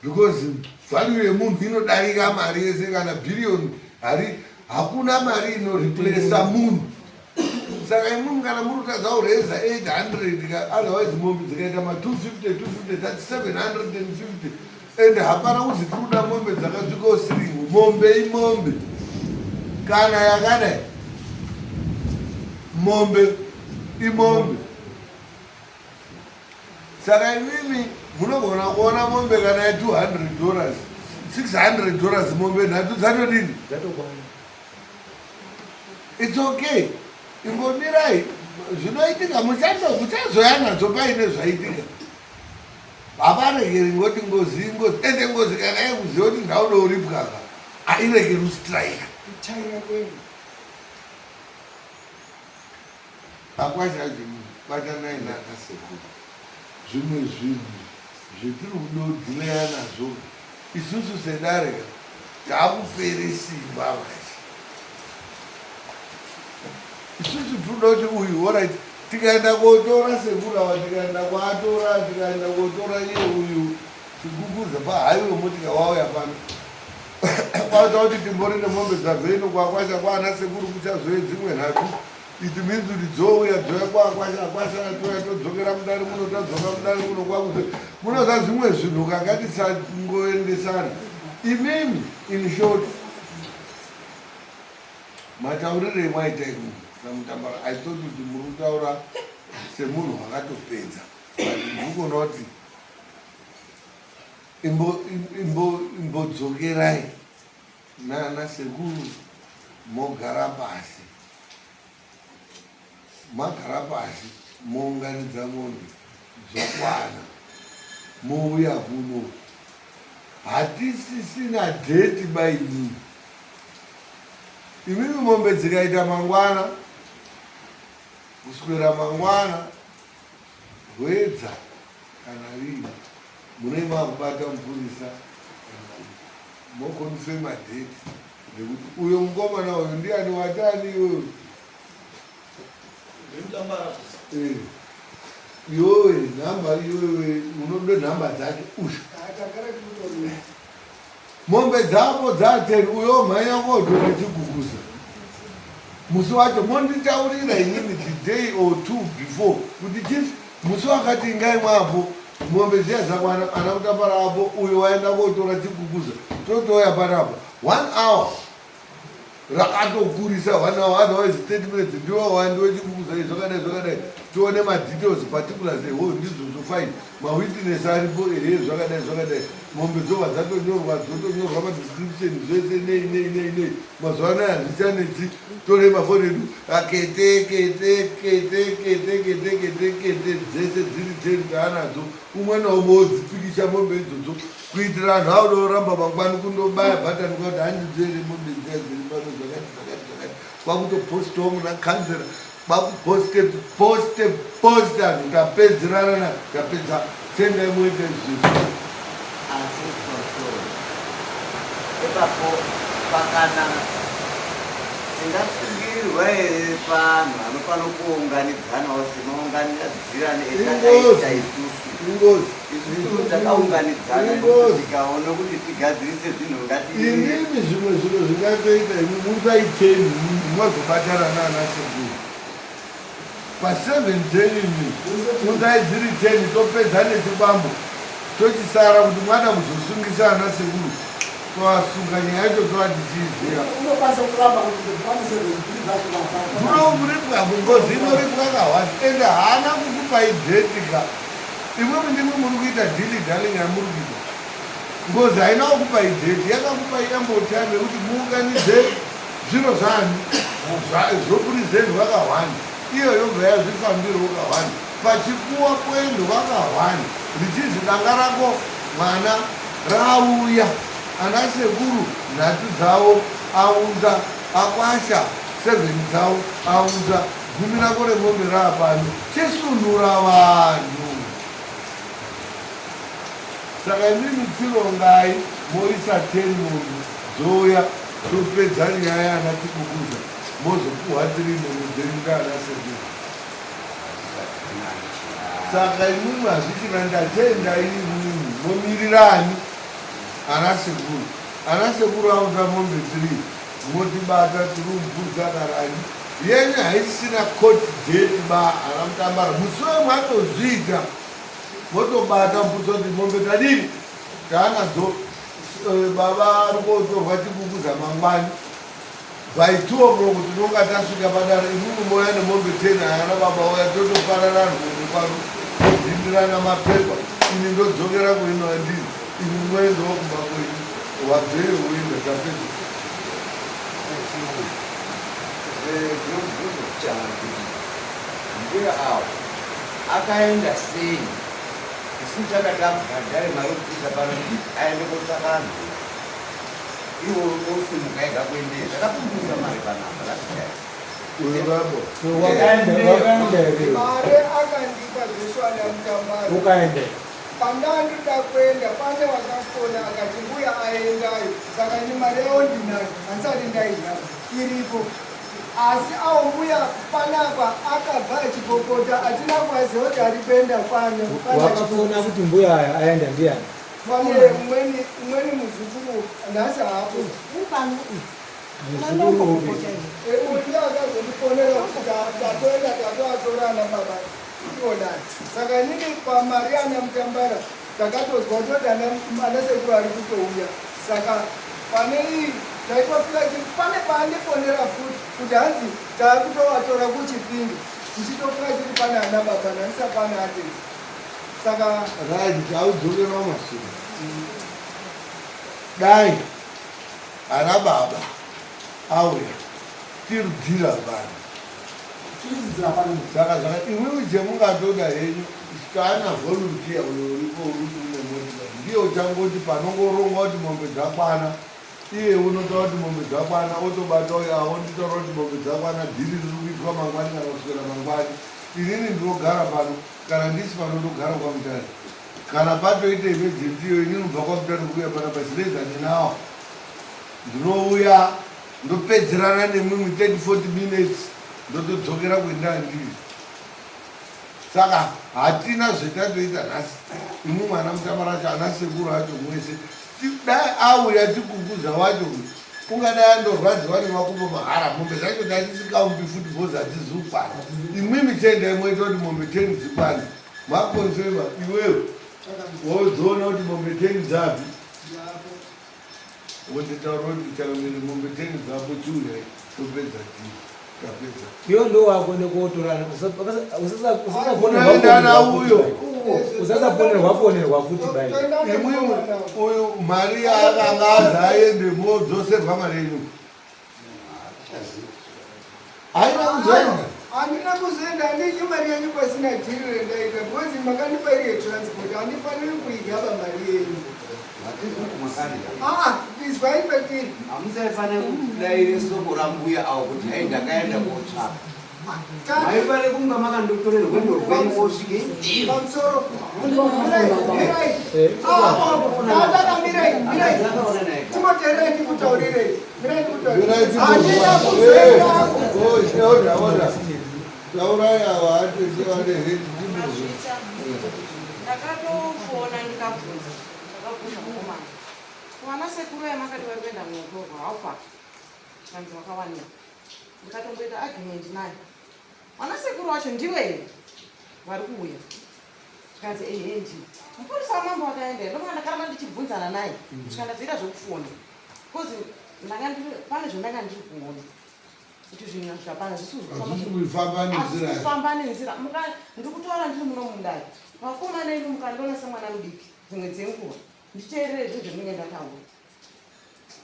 because value yemunhu inodarika mari yese kana billion hari hakuna mari inoreplaca munhu saka imwimwi kana muri kutadza kureza 800 ka otherwise mombe dzikaita ma 250 250 that's 750 and hapana kuzi tiri kuda mombe dzakasvika siringu mombe imombe kana yakadai mombe imombe saka imimi munogona kuona mombe kana ye 200 dollars 600 dollars mombe nhatu dzatodini its okay ingomirai zvinoitika muchando muchazoya nadzo paine zvaitika havaregeri ngoti ngozi ingozi ende ngozi kana yekuziva kuti ndauda uripwaka hairegeri kustrike Akwasha batanai nana sekuru zvimwe zvinhu zvetiri kudodhileya nazvo isusu sedare ka takupere simba manje isusu tinoda kuti uyu orit tikaenda kotora sekuru ava tikaenda kwatora tikaenda kotora iye uyu tikukuza pahaiwe motika wauya pano kwaita kuti timbori nemombe dzabveino kwakwasha kwaana sekuru kuchazouye dzimwe nhatu it means kuti dzouya dzouya kwakwasha kwasha touya todzokera mudare muno tadzoka mudare muno kwakuze munoza zvimwe zvinhu kakatisangoendesana imimi in short mataurire emwaita imi samutambara i thought kuti muri kutaura semunhu wakatopedza but ndiri kuona kuti imbodzokerai nana sekuru mogara pasi magara pasi mounganidza mombe dzokwana mouya kuno hatisisina dheti bainini imimi mombe dzikaita mangwana kuswera mangwana hwedza kana rini munei makubata mupurisa mokonfema date nekuti uyo mukomana uyo ndiani watani iwewe eh, iwewe nhamba iwewe unoda nhamba dzake usha mombe dzako dzaten uyo mhanya kotora chiguguza musi wacho monditaurira inini the day or two before kuti chief musi wakati ingai mwapo mombe dziya dzakwana ana kutambara apo uyo waenda kotora chiguguza totouya panapa one hour rakatokurisa one hour otherwise 30 minutes ndiwo wandiwe chikukuza zvakadai zvakadai tione madetails particulars eho ndizvozvo fine mawitness aripo ehe zvakadai zvakadai mombe dzobva dzatonyorwa dzotonyorwa madescription zvese nei nei nei nei mazuva anaya hazvichanetsi tore mafoni edu akete kete kete kete kete kete kete dzese dziri ten taanadzo umwe naumwe wodzipikicha mombe idzodzo kuitira anhu aoda oramba mangwani kundobaya bhatani kwakuti handidzo here mombe dziya dziri pano zvakati zvakati zvakati. Kwakutopostawo muna kanzera kwakuposte poste poste anhu tapedzerana na tapedza tendai muite zvinhu. Asi pamusoro ipapo pakana tingasungirirwa here panhu anofanira kuunganidzanawo semaunganidzirane etakaita isusu ingozi isusu takaunganidzana Ingozi. tikaona kuti tigadzirise zvinhu ngati Inini zvimwe zviro zvingatoita imi musaiteni mozobatana naana sekuru paseven ten imi unzai dziri ten topedza nechikwambo tochisara kuti mwada kuzosungisa ana sekuru tovasunga nyaya yacho tova tichiiziva Unokwanisa kuramba kuti ndikwanise kuzvidzidza munoripwa ngozi inoripwa kahwani ende haana kukupai dheti ka imwimwi ndimwi muri kuita dhili darling yamuri kuita ngozi haina kukupai dheti yakakupai ample time yekuti muunganidze zviro zvani zvopurizendwa kahwani iyo yobva yazvifambirwo kahwani pachikuwa poendwa kahwani richizi danga rako mwana rauya ana sekuru nhatu dzavo aunza akwasha sevheni dzavo aunza gumi rako remombe raapano chisunhura vanhu saka imimi tsirongai moisa ten mombe dzouya topedza nyaya yana tikukuza mozopuhwa tiri mombe dzenyu ngaana sekuru saka imwimwi hazvichina ndatenda imwimwi momirirani ana sekuru ana sekuru aunza mombe tiri motibata tiri mupurisa karani yenyu haisisina court date ba ana mutambara musi wemwatozviita motobata mupurisa kuti mombe tadini taanadzo eh, baba ari kotorwa chikukuza mangwani by 2 o'clock tinonga tasvika padare imwimwi moya nemombe 10 ayana baba oya totoparana rwombe pano todhindirana mapepa ini ndodzokera kuino andiri imi moendawo kumba kwenyu wabveyo woenda tapedza Ndinobvunza kuchana kuti mbuya awo akaenda sei isu takati abhadhare mari yokupisa pano kuti aende kotsvaka anhu iwo osimuka ega kuendeyo zvakapungurisa mari panapa last uyo babo Wakaenda wakaenda here? Mari akandipa zveswana mutambara. Ukaenda. Pandandoda kuenda pane wakafona akati mbuya aendayo saka ni mari yawo ndinayo handisati ndaidya iripo asi awo mbuya panapa akabva achipopota atina kuaziva kuti ari kuenda kwano pana Wakafona kuti mbuya aya aenda ndiani? pane umweni umweni muzukuru nhasi haapo Upano Muzukuru upi? Uyu akazondifonera kuti tatoenda tatoatora ana baba tionani saka inini pamari ana mutambara takatozwa toti ana sekuru ari kutouya saka pane iyi taitofika pane paandifonera futi kuti hanzi taakutovatora kuchipinge tichitofika chiri pane ana baba nanisa pane atete saka right taudzokera mashure dai ana baba auya tirudhira vanhu saka zvaka imwimwi chemungatoda henyu kana volunteer uyo uripo uri une motikari ndiye uchangoti panongorongwa kuti mombe dzakwana iye unotaura kuti mombe dzakwana otobata uyo aonditaura kuti mombe dzakwana dhiri riri kuitwa mangwani kana kuswera mangwani inini ndinogara pano kana ndisi pano ndogara kwamutare kana patoita emergency iyo inini ubva kwamutare kuuya panapa less than an hour ndinouya ndopedzerana nemwimwi 30 40 minutes ndotodzokera kuenda ndiri saka hatina zvetatoita nhasi imwe mwana mutamaracho ana sekuru acho mwese dai auya tikukuza wacho ungadai andorwadziwa nemakumbo mahara mombe dzacho tatisingaumbi futi bhozi hadzizikukwana imwimi chiendai moita kuti mombe 10 dzikwane makonzema iwewe wozoona kuti mombe 10 dzapi wotitaura kuti chakamiri mombe 10 dzapo chiuyai topedza tii tapedza Iwe ndo wako nekuotorana. Unoendana uyo. Usasafonerwa fonerwa futi bai. Imwimwi uyu mari yaakanga azi aende modzoserwa mari yenyu haina kuzoenda. Handina kuzoenda, handidyi mari yenyu pasina dhiri rendaita because makandipa iri yetransport, handifaniri kuidya ba mari yenyu. Aa, izwai kwetiri. Hamusaifanira kudaire soko rambuya avo kuti hai ndakaenda kotsvaka. Maifanira kunga makandotorera rwendo rwenyu kosvike. Pamusoro. Mirai, mirai. Ah, mirai, mirai. Timoteererai ndikutaurirei. Mirai ndikutaurirei. Handina kuzoenda. Taurai ava hatese vane heti Ndakatofona ndikabvunza, ndakabvunza mukomana. Vana sekuru yamakati vari kuenda munotorwa, how far? Zvikanzi vakawanikwa. Ndikatomboita argument naye. Vana sekuru vacho ndiwe here vari kuuya? Zvikanzi ehe ndiwe. Mupurisa wamambo akaenda here? Ndofunga ndakaramba ndichibvunzana naye kusvika ndazoita zvekufona. Because ndanga ndiri pane zvandanga ndiri kuona kuti zvinhu zvapana Hazvisi kufamba nenzira. Hazvisi kufamba nenzira. Ndiri kutaura ndiri muno mundari. Vakomana imi mukandiona semwana mudiki dzimwe dzenguva nditeerere zvinhu zvandinenge ndataura.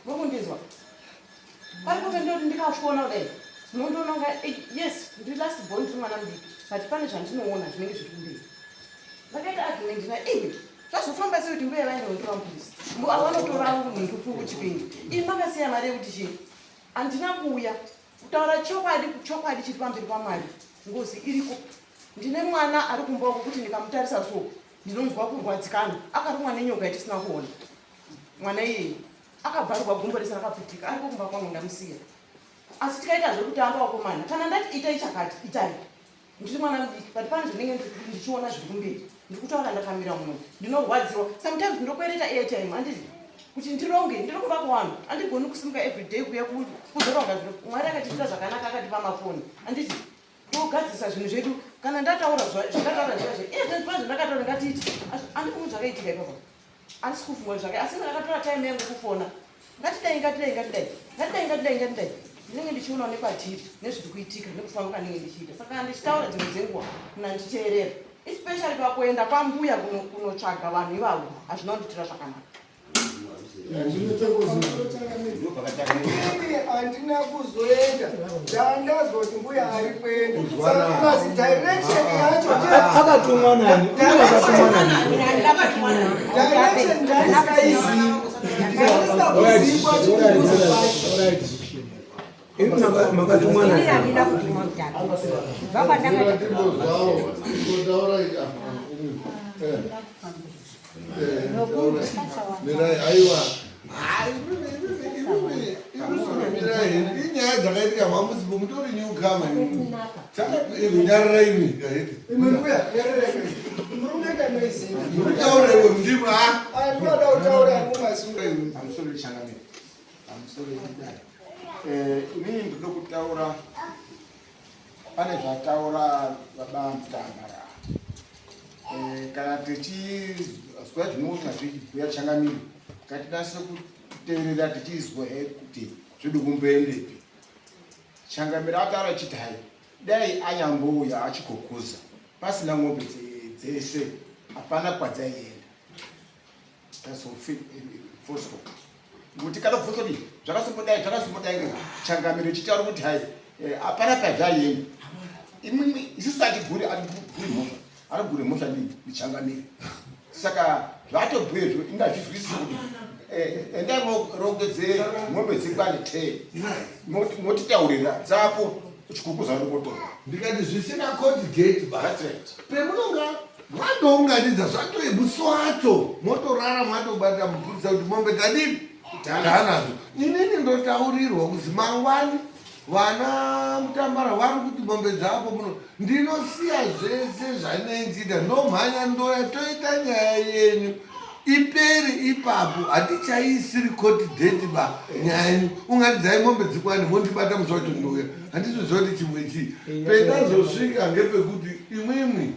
Muri kundinzwa? Paripo pendoti ndikafona kudai munondiona kunga yes ndiri last born ndiri mwana mudiki but pane zvandinoona zvinenge zviri kumberi. Ndakaita argument naye iwe zvazofamba sei kuti mbuya vaenda kundotora mupurisa vanotora munhu kuchipingi imi makasiya mari yekuti chii? Handina kuuya kutaura chokwadi chokwadi chiri pamberi paMwari ngozi iriko ndine mwana ari kumba uko kuti ndikamutarisa so ndinonzwa kurwadzikana akarumwa nenyoka yatisina kuona mwana iyeye akabvarurwa gumbo rese rakaputika ariko kumba kwangu ndamusiya asi tikaita zvekutamba wakomana kana ndati itai chakati itai ndiri mwana mudiki but pane zvandinenge ndichiona zviri kumberi ndiri kutaura ndakamira muno ndinorwadziwa sometimes ndokwereta airtime handiti kuti ndironge ndiri kumba kuvanhu handigoni kusimuka everyday kuya kuzoronga zviro mwari akatiitira zvakanaka akatipa mafoni handiti togadzirisa zvinhu zvedu kana ndataura zvandataura zvazve iye zvandakataura ngatiiti handifungi zvakaitika ipapo Handisi kufunga zvake asi ndakatora time yangu kufona. Ngatidai ngatidai ngatidai. Ngatidai ngatidai ngatidai. Ndinenge ndichionawo nekwatiri nezviri kuitika nekufamba kwandinenge ndichiita. Saka kana ndichitaura dzimwe dzenguva munanditeerera. Especially pakuenda kwambuya kunotsvaga vanhu ivavo hazvina kundiitira zvakanaka. Ini handina kuzoenda ndandazwa kuti mbuya ari kuenda saka plus direction yacho akatumwa nani akatumwa nani direction ndandisingaizivi ndandisingakuzikwa chikuzi kwacho makatumwa nani Mirai, aiwa. Inyaya dzakaitika mamusipo mutori newcomer imimi. Nyarara imi. Imwe mbuya, nyarara imi. Murume kanoiziva. Kutaura iwe ndimwe ah. Andinoda kutaura mumasure. Pamusoro changamire. Pamusoro idai. Eh, inini ndinoda kutaura pane zvataura baba Mutambara. Eh, kana tichizwa zvinonga zvichibhuya changamire ngatinase kuteerera tichizwa he kuti zviri kumboendepi. Changamire ataura achiti hai dai anyambouya achikokuza pasina ng'ombe dzese hapana kwadzaienda. Tazofosto kuti kana kubvunza kuti zvakazombodai zvakazombodai changamire chitaura kuti hai eh, hapana pazvaienda imwimwi isusu atiguri atiguri mhosva arigure mhosva ndichangamire saka zvatobhuye zvo ingazvizwisisi kuti eh, endai morongedze mombe dzikwane te motitaurira dzapo chikukuza nokotora ndikati zvisina court date ba pemunonga Mwandounganidza zvatoe musi wacho motorara mwatobata mupurisa kuti mombe tadini tanadzo. Inini ndotaurirwa kuzi mangwani vana mutambara vari kuti mombe dzapo muno ndinosiya zvese zvanendiita ndomhanya ndoya toita nyaya yenyu ipere ipapo hatichaisiri court date ba nyaya yenyu unganidzai mombe dzikwane mondibata musi wacho ndouya handisiziva kuti chimwe chii pendazosvika ngepekuti imwimwi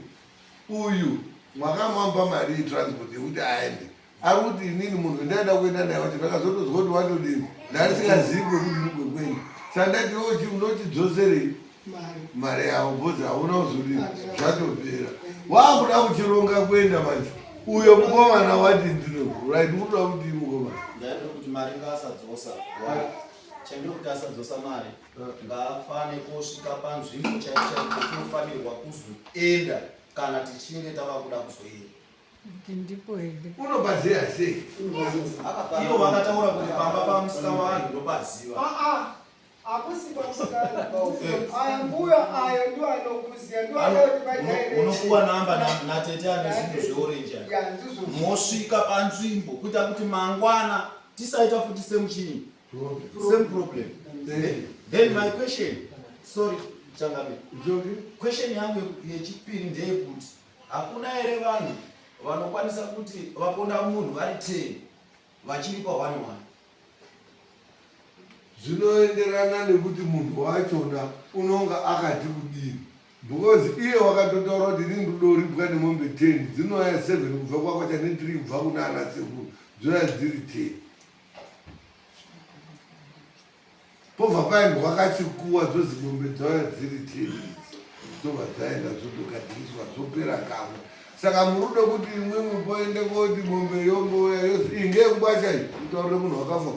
Uyu makamamba mari yetransport yekuti aende ari kuti inini munhu wendaida kuenda naye wacho ndakazotozwa kuti watodini ndarisingazivi kwekuti ini kwekuenda saka ndati ochi unochidzoserei mari yavo bhozi hauna kuzodini zvatopera wakuda kuchironga kuenda manje uyo mukomana wati ndino right ukuda kuti mukomana ndaida kuti mari ngaasadzosa. Chandiri kuti asadzosa mari ngaafane kosvika panzvimbo chaipo chaipo tinofanirwa kuzoenda kana tichinge tava kuda kuzoenda. Ndipo here? Unopaziva sei? Ivo vakataura kuti pamba pamusika vanhu ndopaziva. Ah, ah. Hakusi kwamusikana aya mbuya ayo ndiwo anokuziva ndiwo anotipa direction. Unopuwa namba natete ane zvinhu zveorenji aya. Ya, ndizvo. Mosvika panzvimbo kuita kuti mangwana tisaita futi same chinyi same problem. Then my question, sorry changamire, question yangu yechipiri ndeyekuti hakuna here vanhu vanokwanisa kuti vaponda munhu vari 10 vachiripa one one? Zvinoenderana nekuti munhu wachona unonga akati kudini because iye wakatotaura kuti ini ndodoripwa nemombe 10 dzinouya 7 kubva kwakwacha ne 3 kubva kuna ana sekuru dzouya dziri 10 pobva paendwa kachikuwa dzozi mombe dzauya dziri 10 idzi dzobva dzaenda dzotogadziriswa dzopera kamwe saka murudo kuti imwimwi poende koti mombe yombouya yozi iyi ngeyekubasha iyi kutaurire munhu wakafa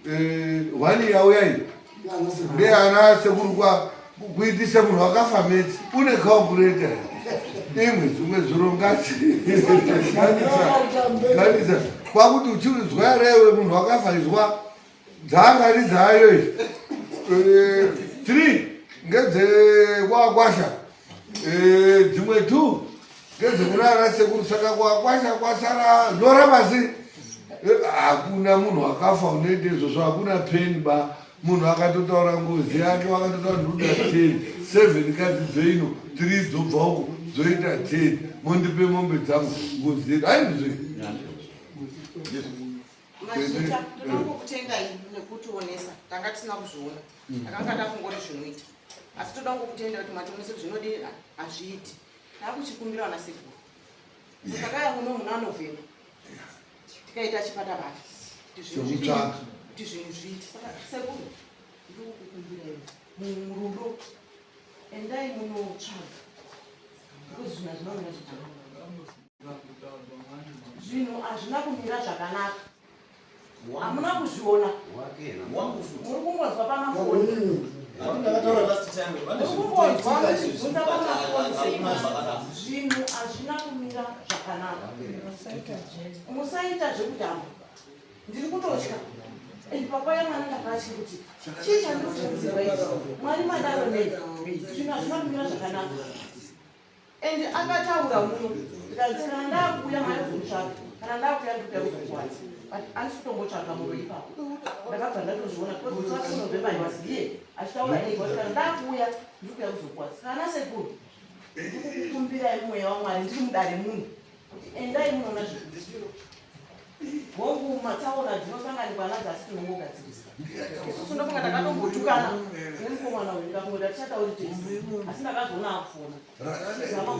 eh, one yauya iyi ndeyana sekuru kwa kuitisa munhu wakafa metsi une calculator imwe zvimwe zviro ngati ganisa kwakuti uchizwa here iwe munhu wakafa izwa dzaangari dzayo izvi eh, three ngedzekwakwasha eh, dzimwe two ngedzekurara sekuru saka kwakwasha kwasara nyora pasi eh, hakuna munhu akafa unoita izvozvo hakuna peni ba munhu akatotaura ngozi yake wakatotaura ndoda ten seven kadzi dzeino three dzobva uko dzoita ten mondipe mombe dzangu ngozi yedu aindizvo Mazvita, ndoda kungokutendai nekutionesa. Tanga tisina kuzviona. Takanga tafungori zvinoita. Asi toda kungokutenda kuti mationesa kuti zvinodii hazviiti. Takuchikumbira vana sekuru. Takaya muno muna November. Tikaita chipatapata. Kuti zvinhu zvidii? Chekutsvaka. Kuti zvinhu zviite. Saka sekuru, ndiri kukukumbirai murudo. Endai munotsvaga. Because zvinhu hazvina kumira zvakanaka. Zvinhu hazvina kumira zvakanaka. Hamuna kuzviona. Muri kungonzwa pamafoni. Muri kungonzwa muchibvunza pamafoni zvinhu hazvina kumira zvakanaka. Musaita zvekutamba. Ndiri kutotya. And papa yamwana ndakatya kuti chii chandiri kufungidzirwa ichi. Mwari madaro nei? Zvinhu hazvina kumira zvakanaka. And akataura muno ndikanzi kana ndakuuya maizontsvaga kana ndakuuya ndikuya kuzokwadza but andisi kutombotsvaga muro ipapo ndakabva ndatozviona because musi wacho November I was here achitaura ega kuti kana ndakuuya ndikuya kuzokwadza kana sekuru ndikukukumbirai mweya wamwari ndiri mudare muno kuti endai munoona zvekuti hongu matsaona dzinosanganikwa nadzo asi tinongogadzirisa isusu ndofunga takatombotukana nemukomana uyu ndikafunga kuti tichatauri tese asi ndakazoona akufona zama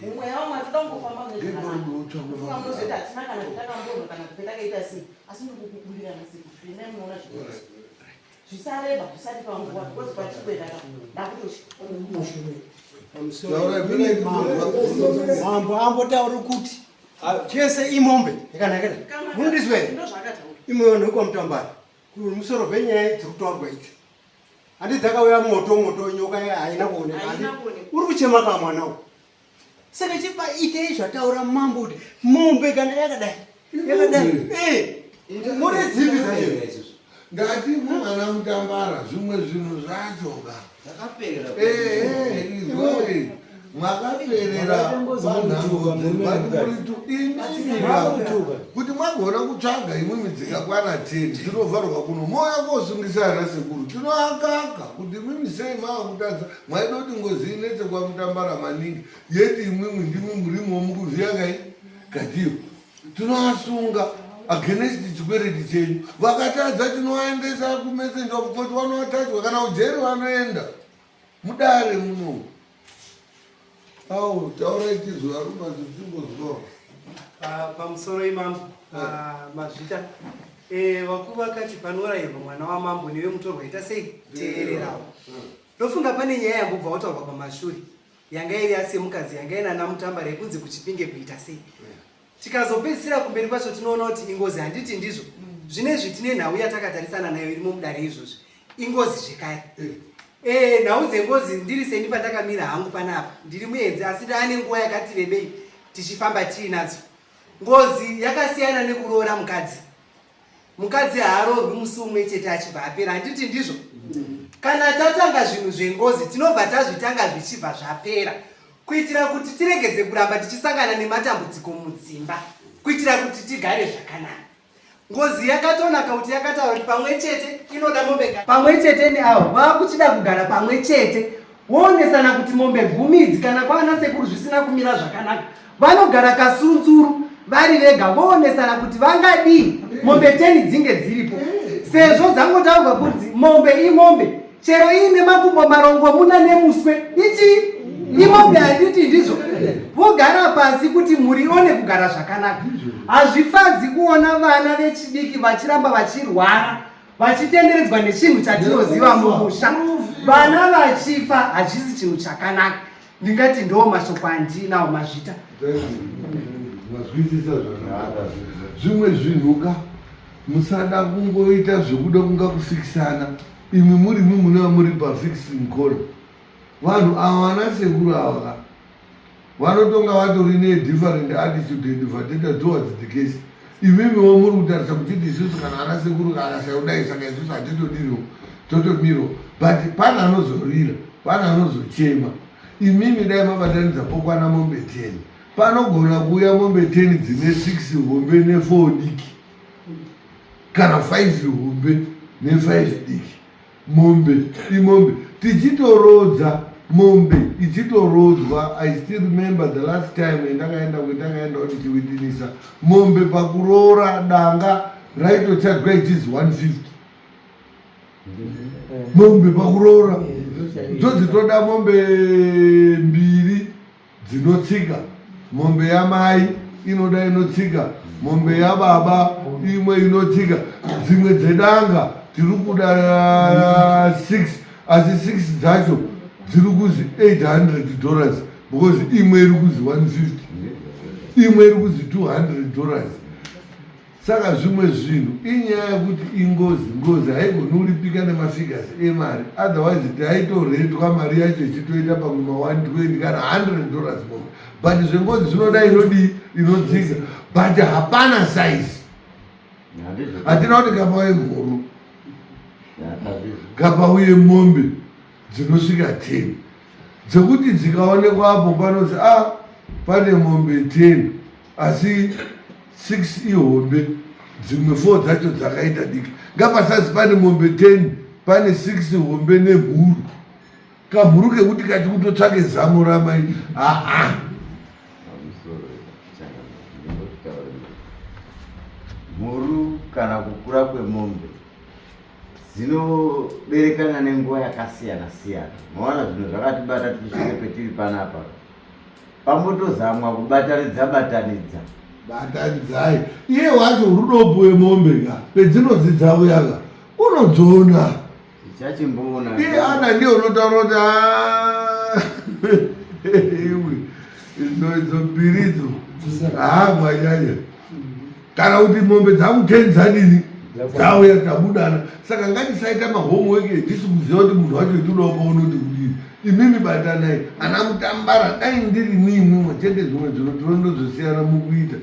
mumweya wamwari toda kungofamba mune munozoita hatina kana kutakamborwa kana kupe takaita sei asi ndikukukumbirana sei kuti endai munoona zvekuti zvisareba zvisati panguva because patiri kuenda ka ndakutotya Mambo ambotaura kuti chese imombe yakanakira munondizwa here imwe vanhu vekwamutambara kumusoro venyaya dziri kutaurwa idzi handi dzakauya moto moto nyoka haina kuoneka uri kuchema ka mwana uyu saka chipa itei zvataura mambo kuti mombe kana yakadai yakadai eh, muri dzipi dzacho ndati mwana mutambara zvimwe zvinhu zvacho ka zvakaperera eh, eh, izwai mwakaperera kuti mwagona kutsvaga imwimwi dzikakwana 10 dzinovharwa kuno mouya kosungisa ana sekuru tinoakaka kuti imwimwi sei maakutadza mwaida kuti ngozi inetse kwamutambara maningi yeti imwimwi ndimwi murimo mukuvhiya kai katiyo tinoasunga against chikwereti chenyu vakatadza tinoaendesa kumessenger of court vanoatachwa kana ujeri vanoenda mudare muno au taurai tizwe arumba zvichimbozwa ah, pamusoro imambo ah, mazvita eh, vakuru vakati panorayirwa mwana wamambo newe mutorwa ita sei teererawo ndofunga pane nyaya yambobva wataurwa pamashure yanga iri yasemukadzi yanga ina namutambara yekunzi kuchipinge kuita sei tikazopedzisira kumberi kwacho tinoona kuti ingozi handiti ndizvo. Zvinezvi tine nhau yatakatarisana nayo irimo mudare izvozvi. Ingozi zvekare. Eh, nhau dzengozi ndiri seni pandakamira hangu panapa. Ndiri muenzi asi ndaane nguva yakati rebei tichifamba tiinadzo. Ngozi yakasiyana nekuroora mukadzi. Mukadzi haaroorwi musi umwe chete achibva apera, handiti ndizvo? Kana tatanga zvinhu zvengozi tinobva tazvitanga zvichibva zvapera kuitira kuti tiregedze kuramba tichisangana nematambudziko mudzimba kuitira kuti tigare zvakanaka. Ngozi yakatonaka kuti yakataura kuti pamwe chete inoda mombe pamwe chete neavo vakuchida kugara pamwe chete woonesana kuti mombe gumi idzi kana kwaana sekuru zvisina kumira zvakanaka vanogara kasunzuru vari vega voonesana kuti vangadii mombe teni dzinge dziripo sezvo dzangotaurwa kunzi mombe imombe chero iine makumbo marongomuna nemuswe ichi imombe handiti ndizvo vogara pasi kuti mhuri ione kugara zvakanaka hazvifadzi kuona vana vechidiki vachiramba vachirwara vachitenderedzwa nechinhu chatinoziva mumusha vana vachifa hachisi chinhu chakanaka ndingati ndo mashoko andinawo mazvita mazwisisa zvakanaka zvimwe zvinhu ka musada kungoita zvekuda kunga kufikisana imwi muri mwi munova muri pafixing call vanhu ava vana sekuru ava ka vanotonga vatori nedifferent attitude and vateta towards the case imimiwo muri kutarisa muchiti isusu kana ana sekuru akasayodai saka isusu hatitodiriwo totomiro but pane anozorira pane anozochema imimi dai mabatanidza pokwana mombe ten panogona kuuya mombe ten dzine six hombe nefour diki kana five hombe nefive diki mombe imombe tichitorodza mombe ichitorodzwa i still remember the last time yandakaenda kwendakaenda ndichiwitinisa mombe pakuroora danga raitochadwa ichizi 150 mombe pakuroora dzodzitoda mombe mbiri dzinotsika mombe yamai inoda inotsika mombe yababa imwe inotsika dzimwe dzedanga tiri kuda 6 asi 6 dzacho dziri kuzi 800 dollars because imwe iri kuzi 150 imwe iri kuzi 200 dollars Saka zvimwe zvinhu inyaya yekuti ingozi, ngozi haigoni kuripika nemafigures emari otherwise taitoretwa mari yacho ichitoita pamwe ma 120 kana 100 dollars mombe but zvengozi zvinoda inodii inodzika but hapana size hatina kuti kapauye mhuru kapauye mombe dzinosvika 10 dzekuti dzikaonekwa apo panonzi a ah, pane mombe 10 asi 6 ihombe dzimwe 4 dzacho dzakaita diki ngapasazi pane mombe 10 pane 6 hombe nemhuru kamhuru kekuti kati kutotsvake zamo ramai aa mhuru kana kukura kwemombe dzinoberekana nenguva yakasiyana siyana maona zvinhu zvakatibata tichisvike petiri panapa pambotozamwa kubatanidza batanidza batanidzai iye wacho rudopo wemombe ka pedzinodzi dzauya ka unodziona tichachimboona iye ana ndiye unotaura kuti ah, iwe idzo idzo mbiri idzo haa mwanyanya kana kuti mombe dzangu ten dzadini dzauya tabudana saka ngatisaita mahomework etisi kuziva kuti munhu wacho itodawo paunoti kudini imimi batanai ana mutambara dai ndiri niimwimwe chete zvimwe zvino tinondozosiyana mukuita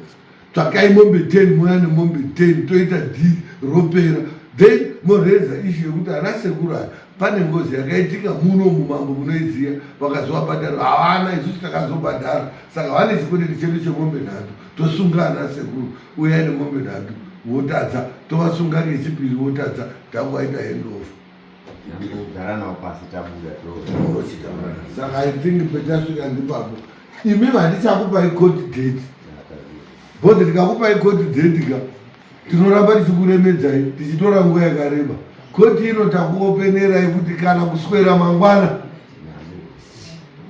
tsvakai mombe ten mouya nemombe ten toita deal ropera then moreza ishu yekuti ana sekuru aya pane ngozi yakaitika muno mumambo munoiziya vakazovabhadhara havana isusu takazobhadhara saka vane chikwereti chedu chemombe nhatu tosunga ana sekuru uyai nemombe nhatu votadza tovasunga kechipiri votadza takuvaita handover gara navo pasi tabuda saka i think petasvika ndipapo imi handichakupai court date bcause tikakupai court date ka tinoramba tichikuremedzai tichitora nguva yakareba koti ino takuopenerai kuti kana kuswera mangwana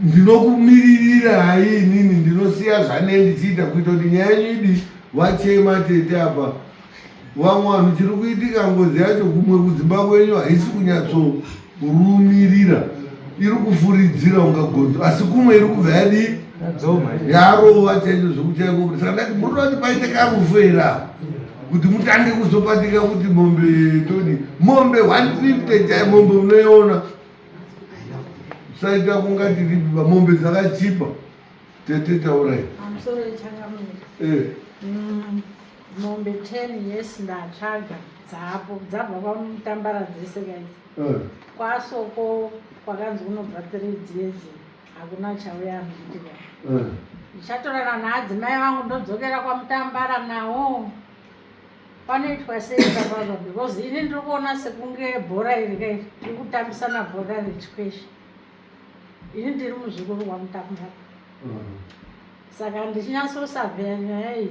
ndinokumiririrai inini ndinosiya zvane ndichiita kuita kuti nyaya yenyu idi vachema tete apa vamwe vanhu chiri kuitika ngozi yacho kumwe kudzimba kwenyu haisi kunyatsorumirira iri kufuridzira unga gonzo asi kumwe iri kubva yadii yarova chaizvo zvekuchaiko saka ndati munoda kuti paite karufu here apa kuti mutange kuzobatika kuti mombe todi mombe 150 chai mombe unoiona saita kunga tiripi mombe dzakachipa tete taurai eh. Mombe 10 yes ndatsvaga dzapo dzabva kwamutambara dzese kaidzi eh. Kwasoko kwakanzi kunobva 3 dziyedzi hakuna chauya anoitika eh. Ndichatorana naadzimai vangu ndodzokera kwamutambara nawo panoitwa sei papapa because ini ndiri kuona sekunge bhora iri kai tiri kutambisana bhora rechikwesha ini ndiri muzukuru wamutambara mm. Saka ndichinyatsosavheya nyaya iyi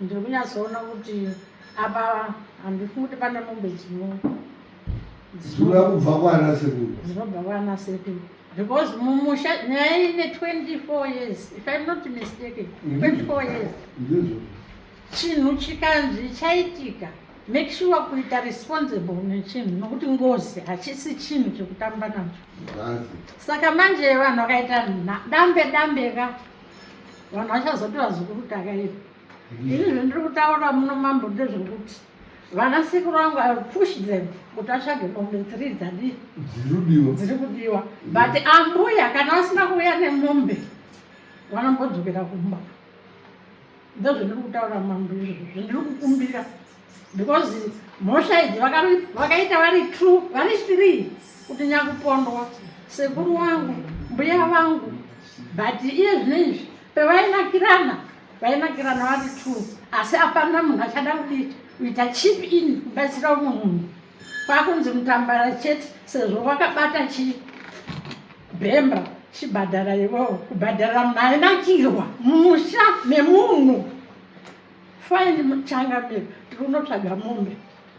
ndiri kunyatsoona kuti apa handifungi kuti pane mombe dzino dzinoda kubva kwana sekuru dzinobva kwana sekuru because mumusha nyaya ine 24 years if I'm not mistaken 24 years chinhu chikanzi chaitika make sure kuita responsible nechinhu nokuti ngozi hachisi chinhu chekutamba nacho saka manje vanhu vakaita dambe dambe ka vanhu vachazoti vazukuru takaira ini zvendiri kutaura muno mambo ndezvekuti vana sekuru vangu i push them kuti atsvage mombe three dzadii dziri kudiwa but ambuya kana vasina kuuya nemombe vanombodzokera kumba ndozvendiri kutaura mambo izvozvo zvendiri kukumbira because mhosva idzi vakaita vari two vari three kuti nyakupondwa sekuru wangu mbuya vangu but iye zvino izvi pevainakirana vainakirana vari two asi apana munhu achada kudii kuita chip in kubatsira umwe munhu kwakunzi mutambara chete sezvo wakabata chii bhemba chibhadhara iwewo kubhadhara munhu ainakirwa musha memunhu fine changamire tiri kunotsvaga mombe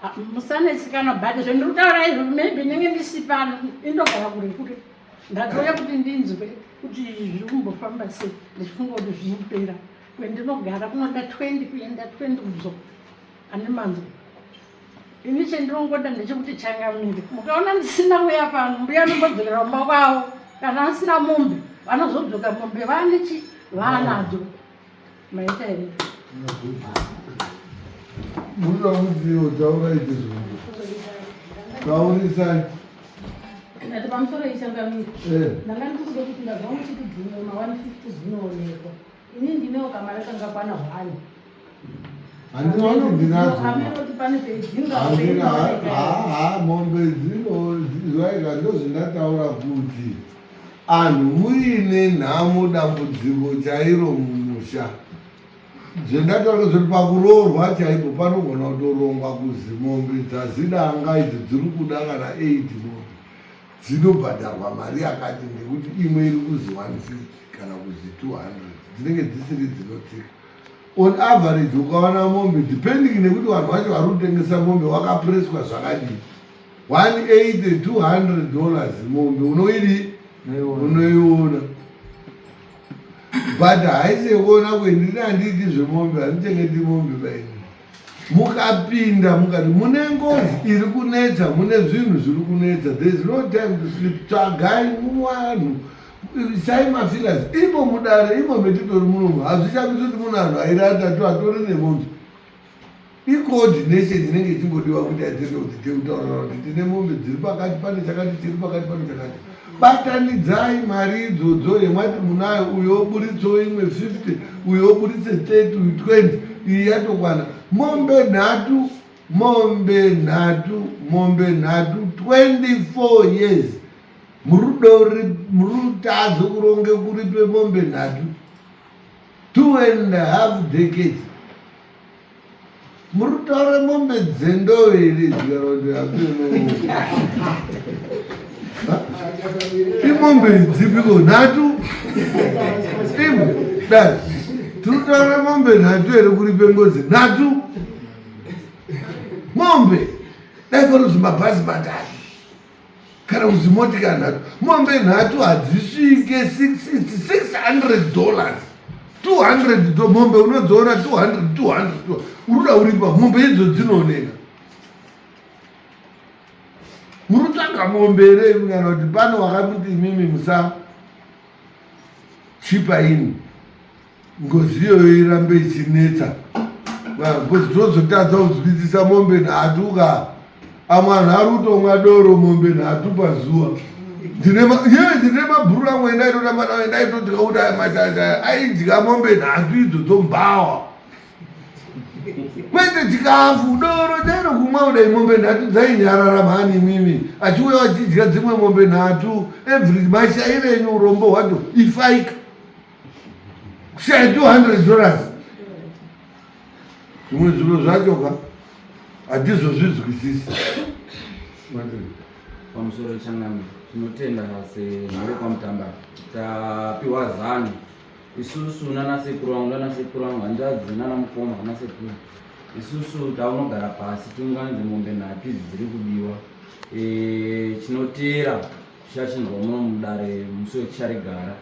ah, musanetsikana but zvendiri kutaura izvo maybe ndinenge ndisi pano indogara kure kure ndatouya kuti ndinzwe kuti zviri kumbofamba sei ndichifunga kuti zvinopera kwendinogara kunoda 20 kuenda 20 kudzoka ane manzwa ini chendinongoda ndechekuti changamire mukaona ndisina kuya pano mbuya anombodzokera kumba kwavo kana asina mombe vanozodzoka mombe vane chi vaanadzo maita here munoda kuti taurai chizungu taurisai ndati pamusoro ichangamire eh. ndanga ndikuda kuti ndazwa muchiti dzimwe ma 150 dzinoonekwa Ini ndinewo kamari kanga kwana hwani. Handina kuti ndinadzo. Handina ha mombe dzino zvaika ndozvindataura kuti anhu muine nhamo dambudziko chairo mumusha. Zvendataura zviri pakuroorwa chaipo panogona kutorongwa kuzi mombe dzazidanga idzi dziri kuda kana 8 mombe. Dzinobhadharwa mari yakati nekuti imwe iri kuzi 150 kana kuzi 200 dzinenge dzisiri dzinotsika on average ukawana mombe depending nekuti vanhu vacho vari kutengesa mombe wakapreswa zvakadii 180 200 dollars mombe unoidii unoiona but haisi yekuona kuendini handiiti zvemombe handichengeti mombe baini mukapinda mukati mune ngozi iri kunetsa mune zvinhu zviri kunetsa there is no time to sleep tsvagai muvanhu isai mafilas imo mudare imo metitori munomu hazvishamisi kuti mune anhu airi atatu atori nemombe icoordination inenge ichingodiwa kuti atende kuti tekutaurana kuti tine mombe dziri pakati pane chakati chiri pakati pane chakati Batanidzai mari idzodzo yemati munayo, uyo oburitsewo imwe 50, uyo oburitse 30, uyu 20, iyi yatokwana. Mombe nhatu, mombe nhatu, mombe nhatu, 24 years. Murutadze kuronge kuripe mombe nhatu. 2.5 decades. Muri kutaura mombe dzendove here idzi kana kuti hapeno? Imombe dzipiko nhatu? Imwe dai tiri kutaura mombe nhatu here kuripe ngozi nhatu? Mombe dai panozi mabhazi matatu kana kuzi motikari nhatu mombe nhatu hadzisvike 600 dollars 200 mombe unodziona 200 200 uruda uripa mombe idzo dzinooneka muri kutsvaga mombe here kana kuti pano wakakuti imimi musa chipa ini ngozi iyoyo irambe ichinetsa. Because tozotadza kunzwisisa mombe nhatu ka. Amwe anhu ari kutomwa doro mombe nhatu pazuva. Ndine ma yes ndine mabhuru amwe ndaitotamba nawo ndaitotya kuti aya mashasha aidya mombe nhatu idzodzo mbhawa. Kwete chikafu doro chairo kumwa kudai mombe nhatu dzainyarara mhani imimi achiuya achidya dzimwe mombe nhatu every mashaire enyu urombo hwacho ifaika. Kushaya 200 dollars. Zvimwe zviro zvacho ka hatizozvizwisisi. Pamusoro changamire tinotenda semhuri kwaMutambara tapiwa zano isusu nana sekuru vangu nana sekuru vangu hanzvadzi nana mukoma nana sekuru isusu taunogara pasi tiunganidze mombe nhatu idzi dziri kudiwa e, chinoteera Tichachinzwa muno mudare musi wecharigara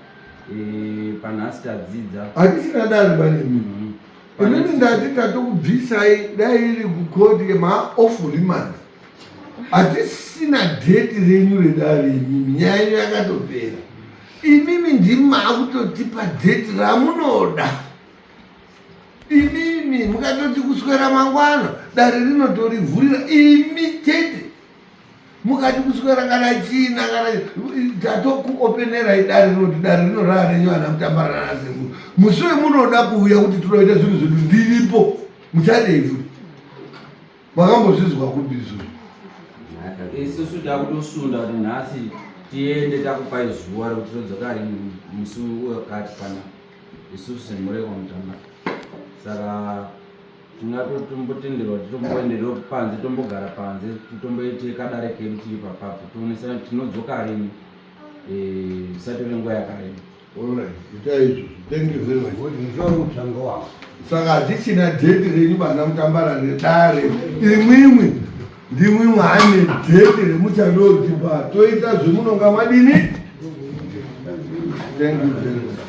e, panhasi tadzidza. Hatisina dare bani imimi. Inini ndati tatokubvisai dai iri kukoti ma off remand. Hatisina date renyu redare imimi nyaya yenyu yakatopera. Imimi ndimi maakutotipa date ramunoda. Imimi mukatoti kuswera mangwana dare rinotorivhurira imi chete. Mukati kuswera kana china kana tatokuopenerai dare rinoti dare rino raa renyu ana mutambara nana sekuru. Musi wemunoda kuuya kuti tinoita zvinhu zvedu ndiripo. Muchadei futi? Makambozvizwa kupi izvozvo? Isusu takutosunda kuti nhasi tiende takupai zuva rekuti todzoka rini musi wakati pana isusu semhuri yekwamutambara. Saka tingatotombotenderwa kuti tomboenderwa panze tombogara panze titomboite kadare kedu tiri papapo tionesana kuti tinodzoka rini eh, zvisatore nguva yakareba. Alright, itai izvozvo. Thank you very much. Saka hatichina dheti renyu bana mutambara redare. Imwimwi ndimwi mwane dheti remuchanotipa toita zvemunonga madini. Thank you very much.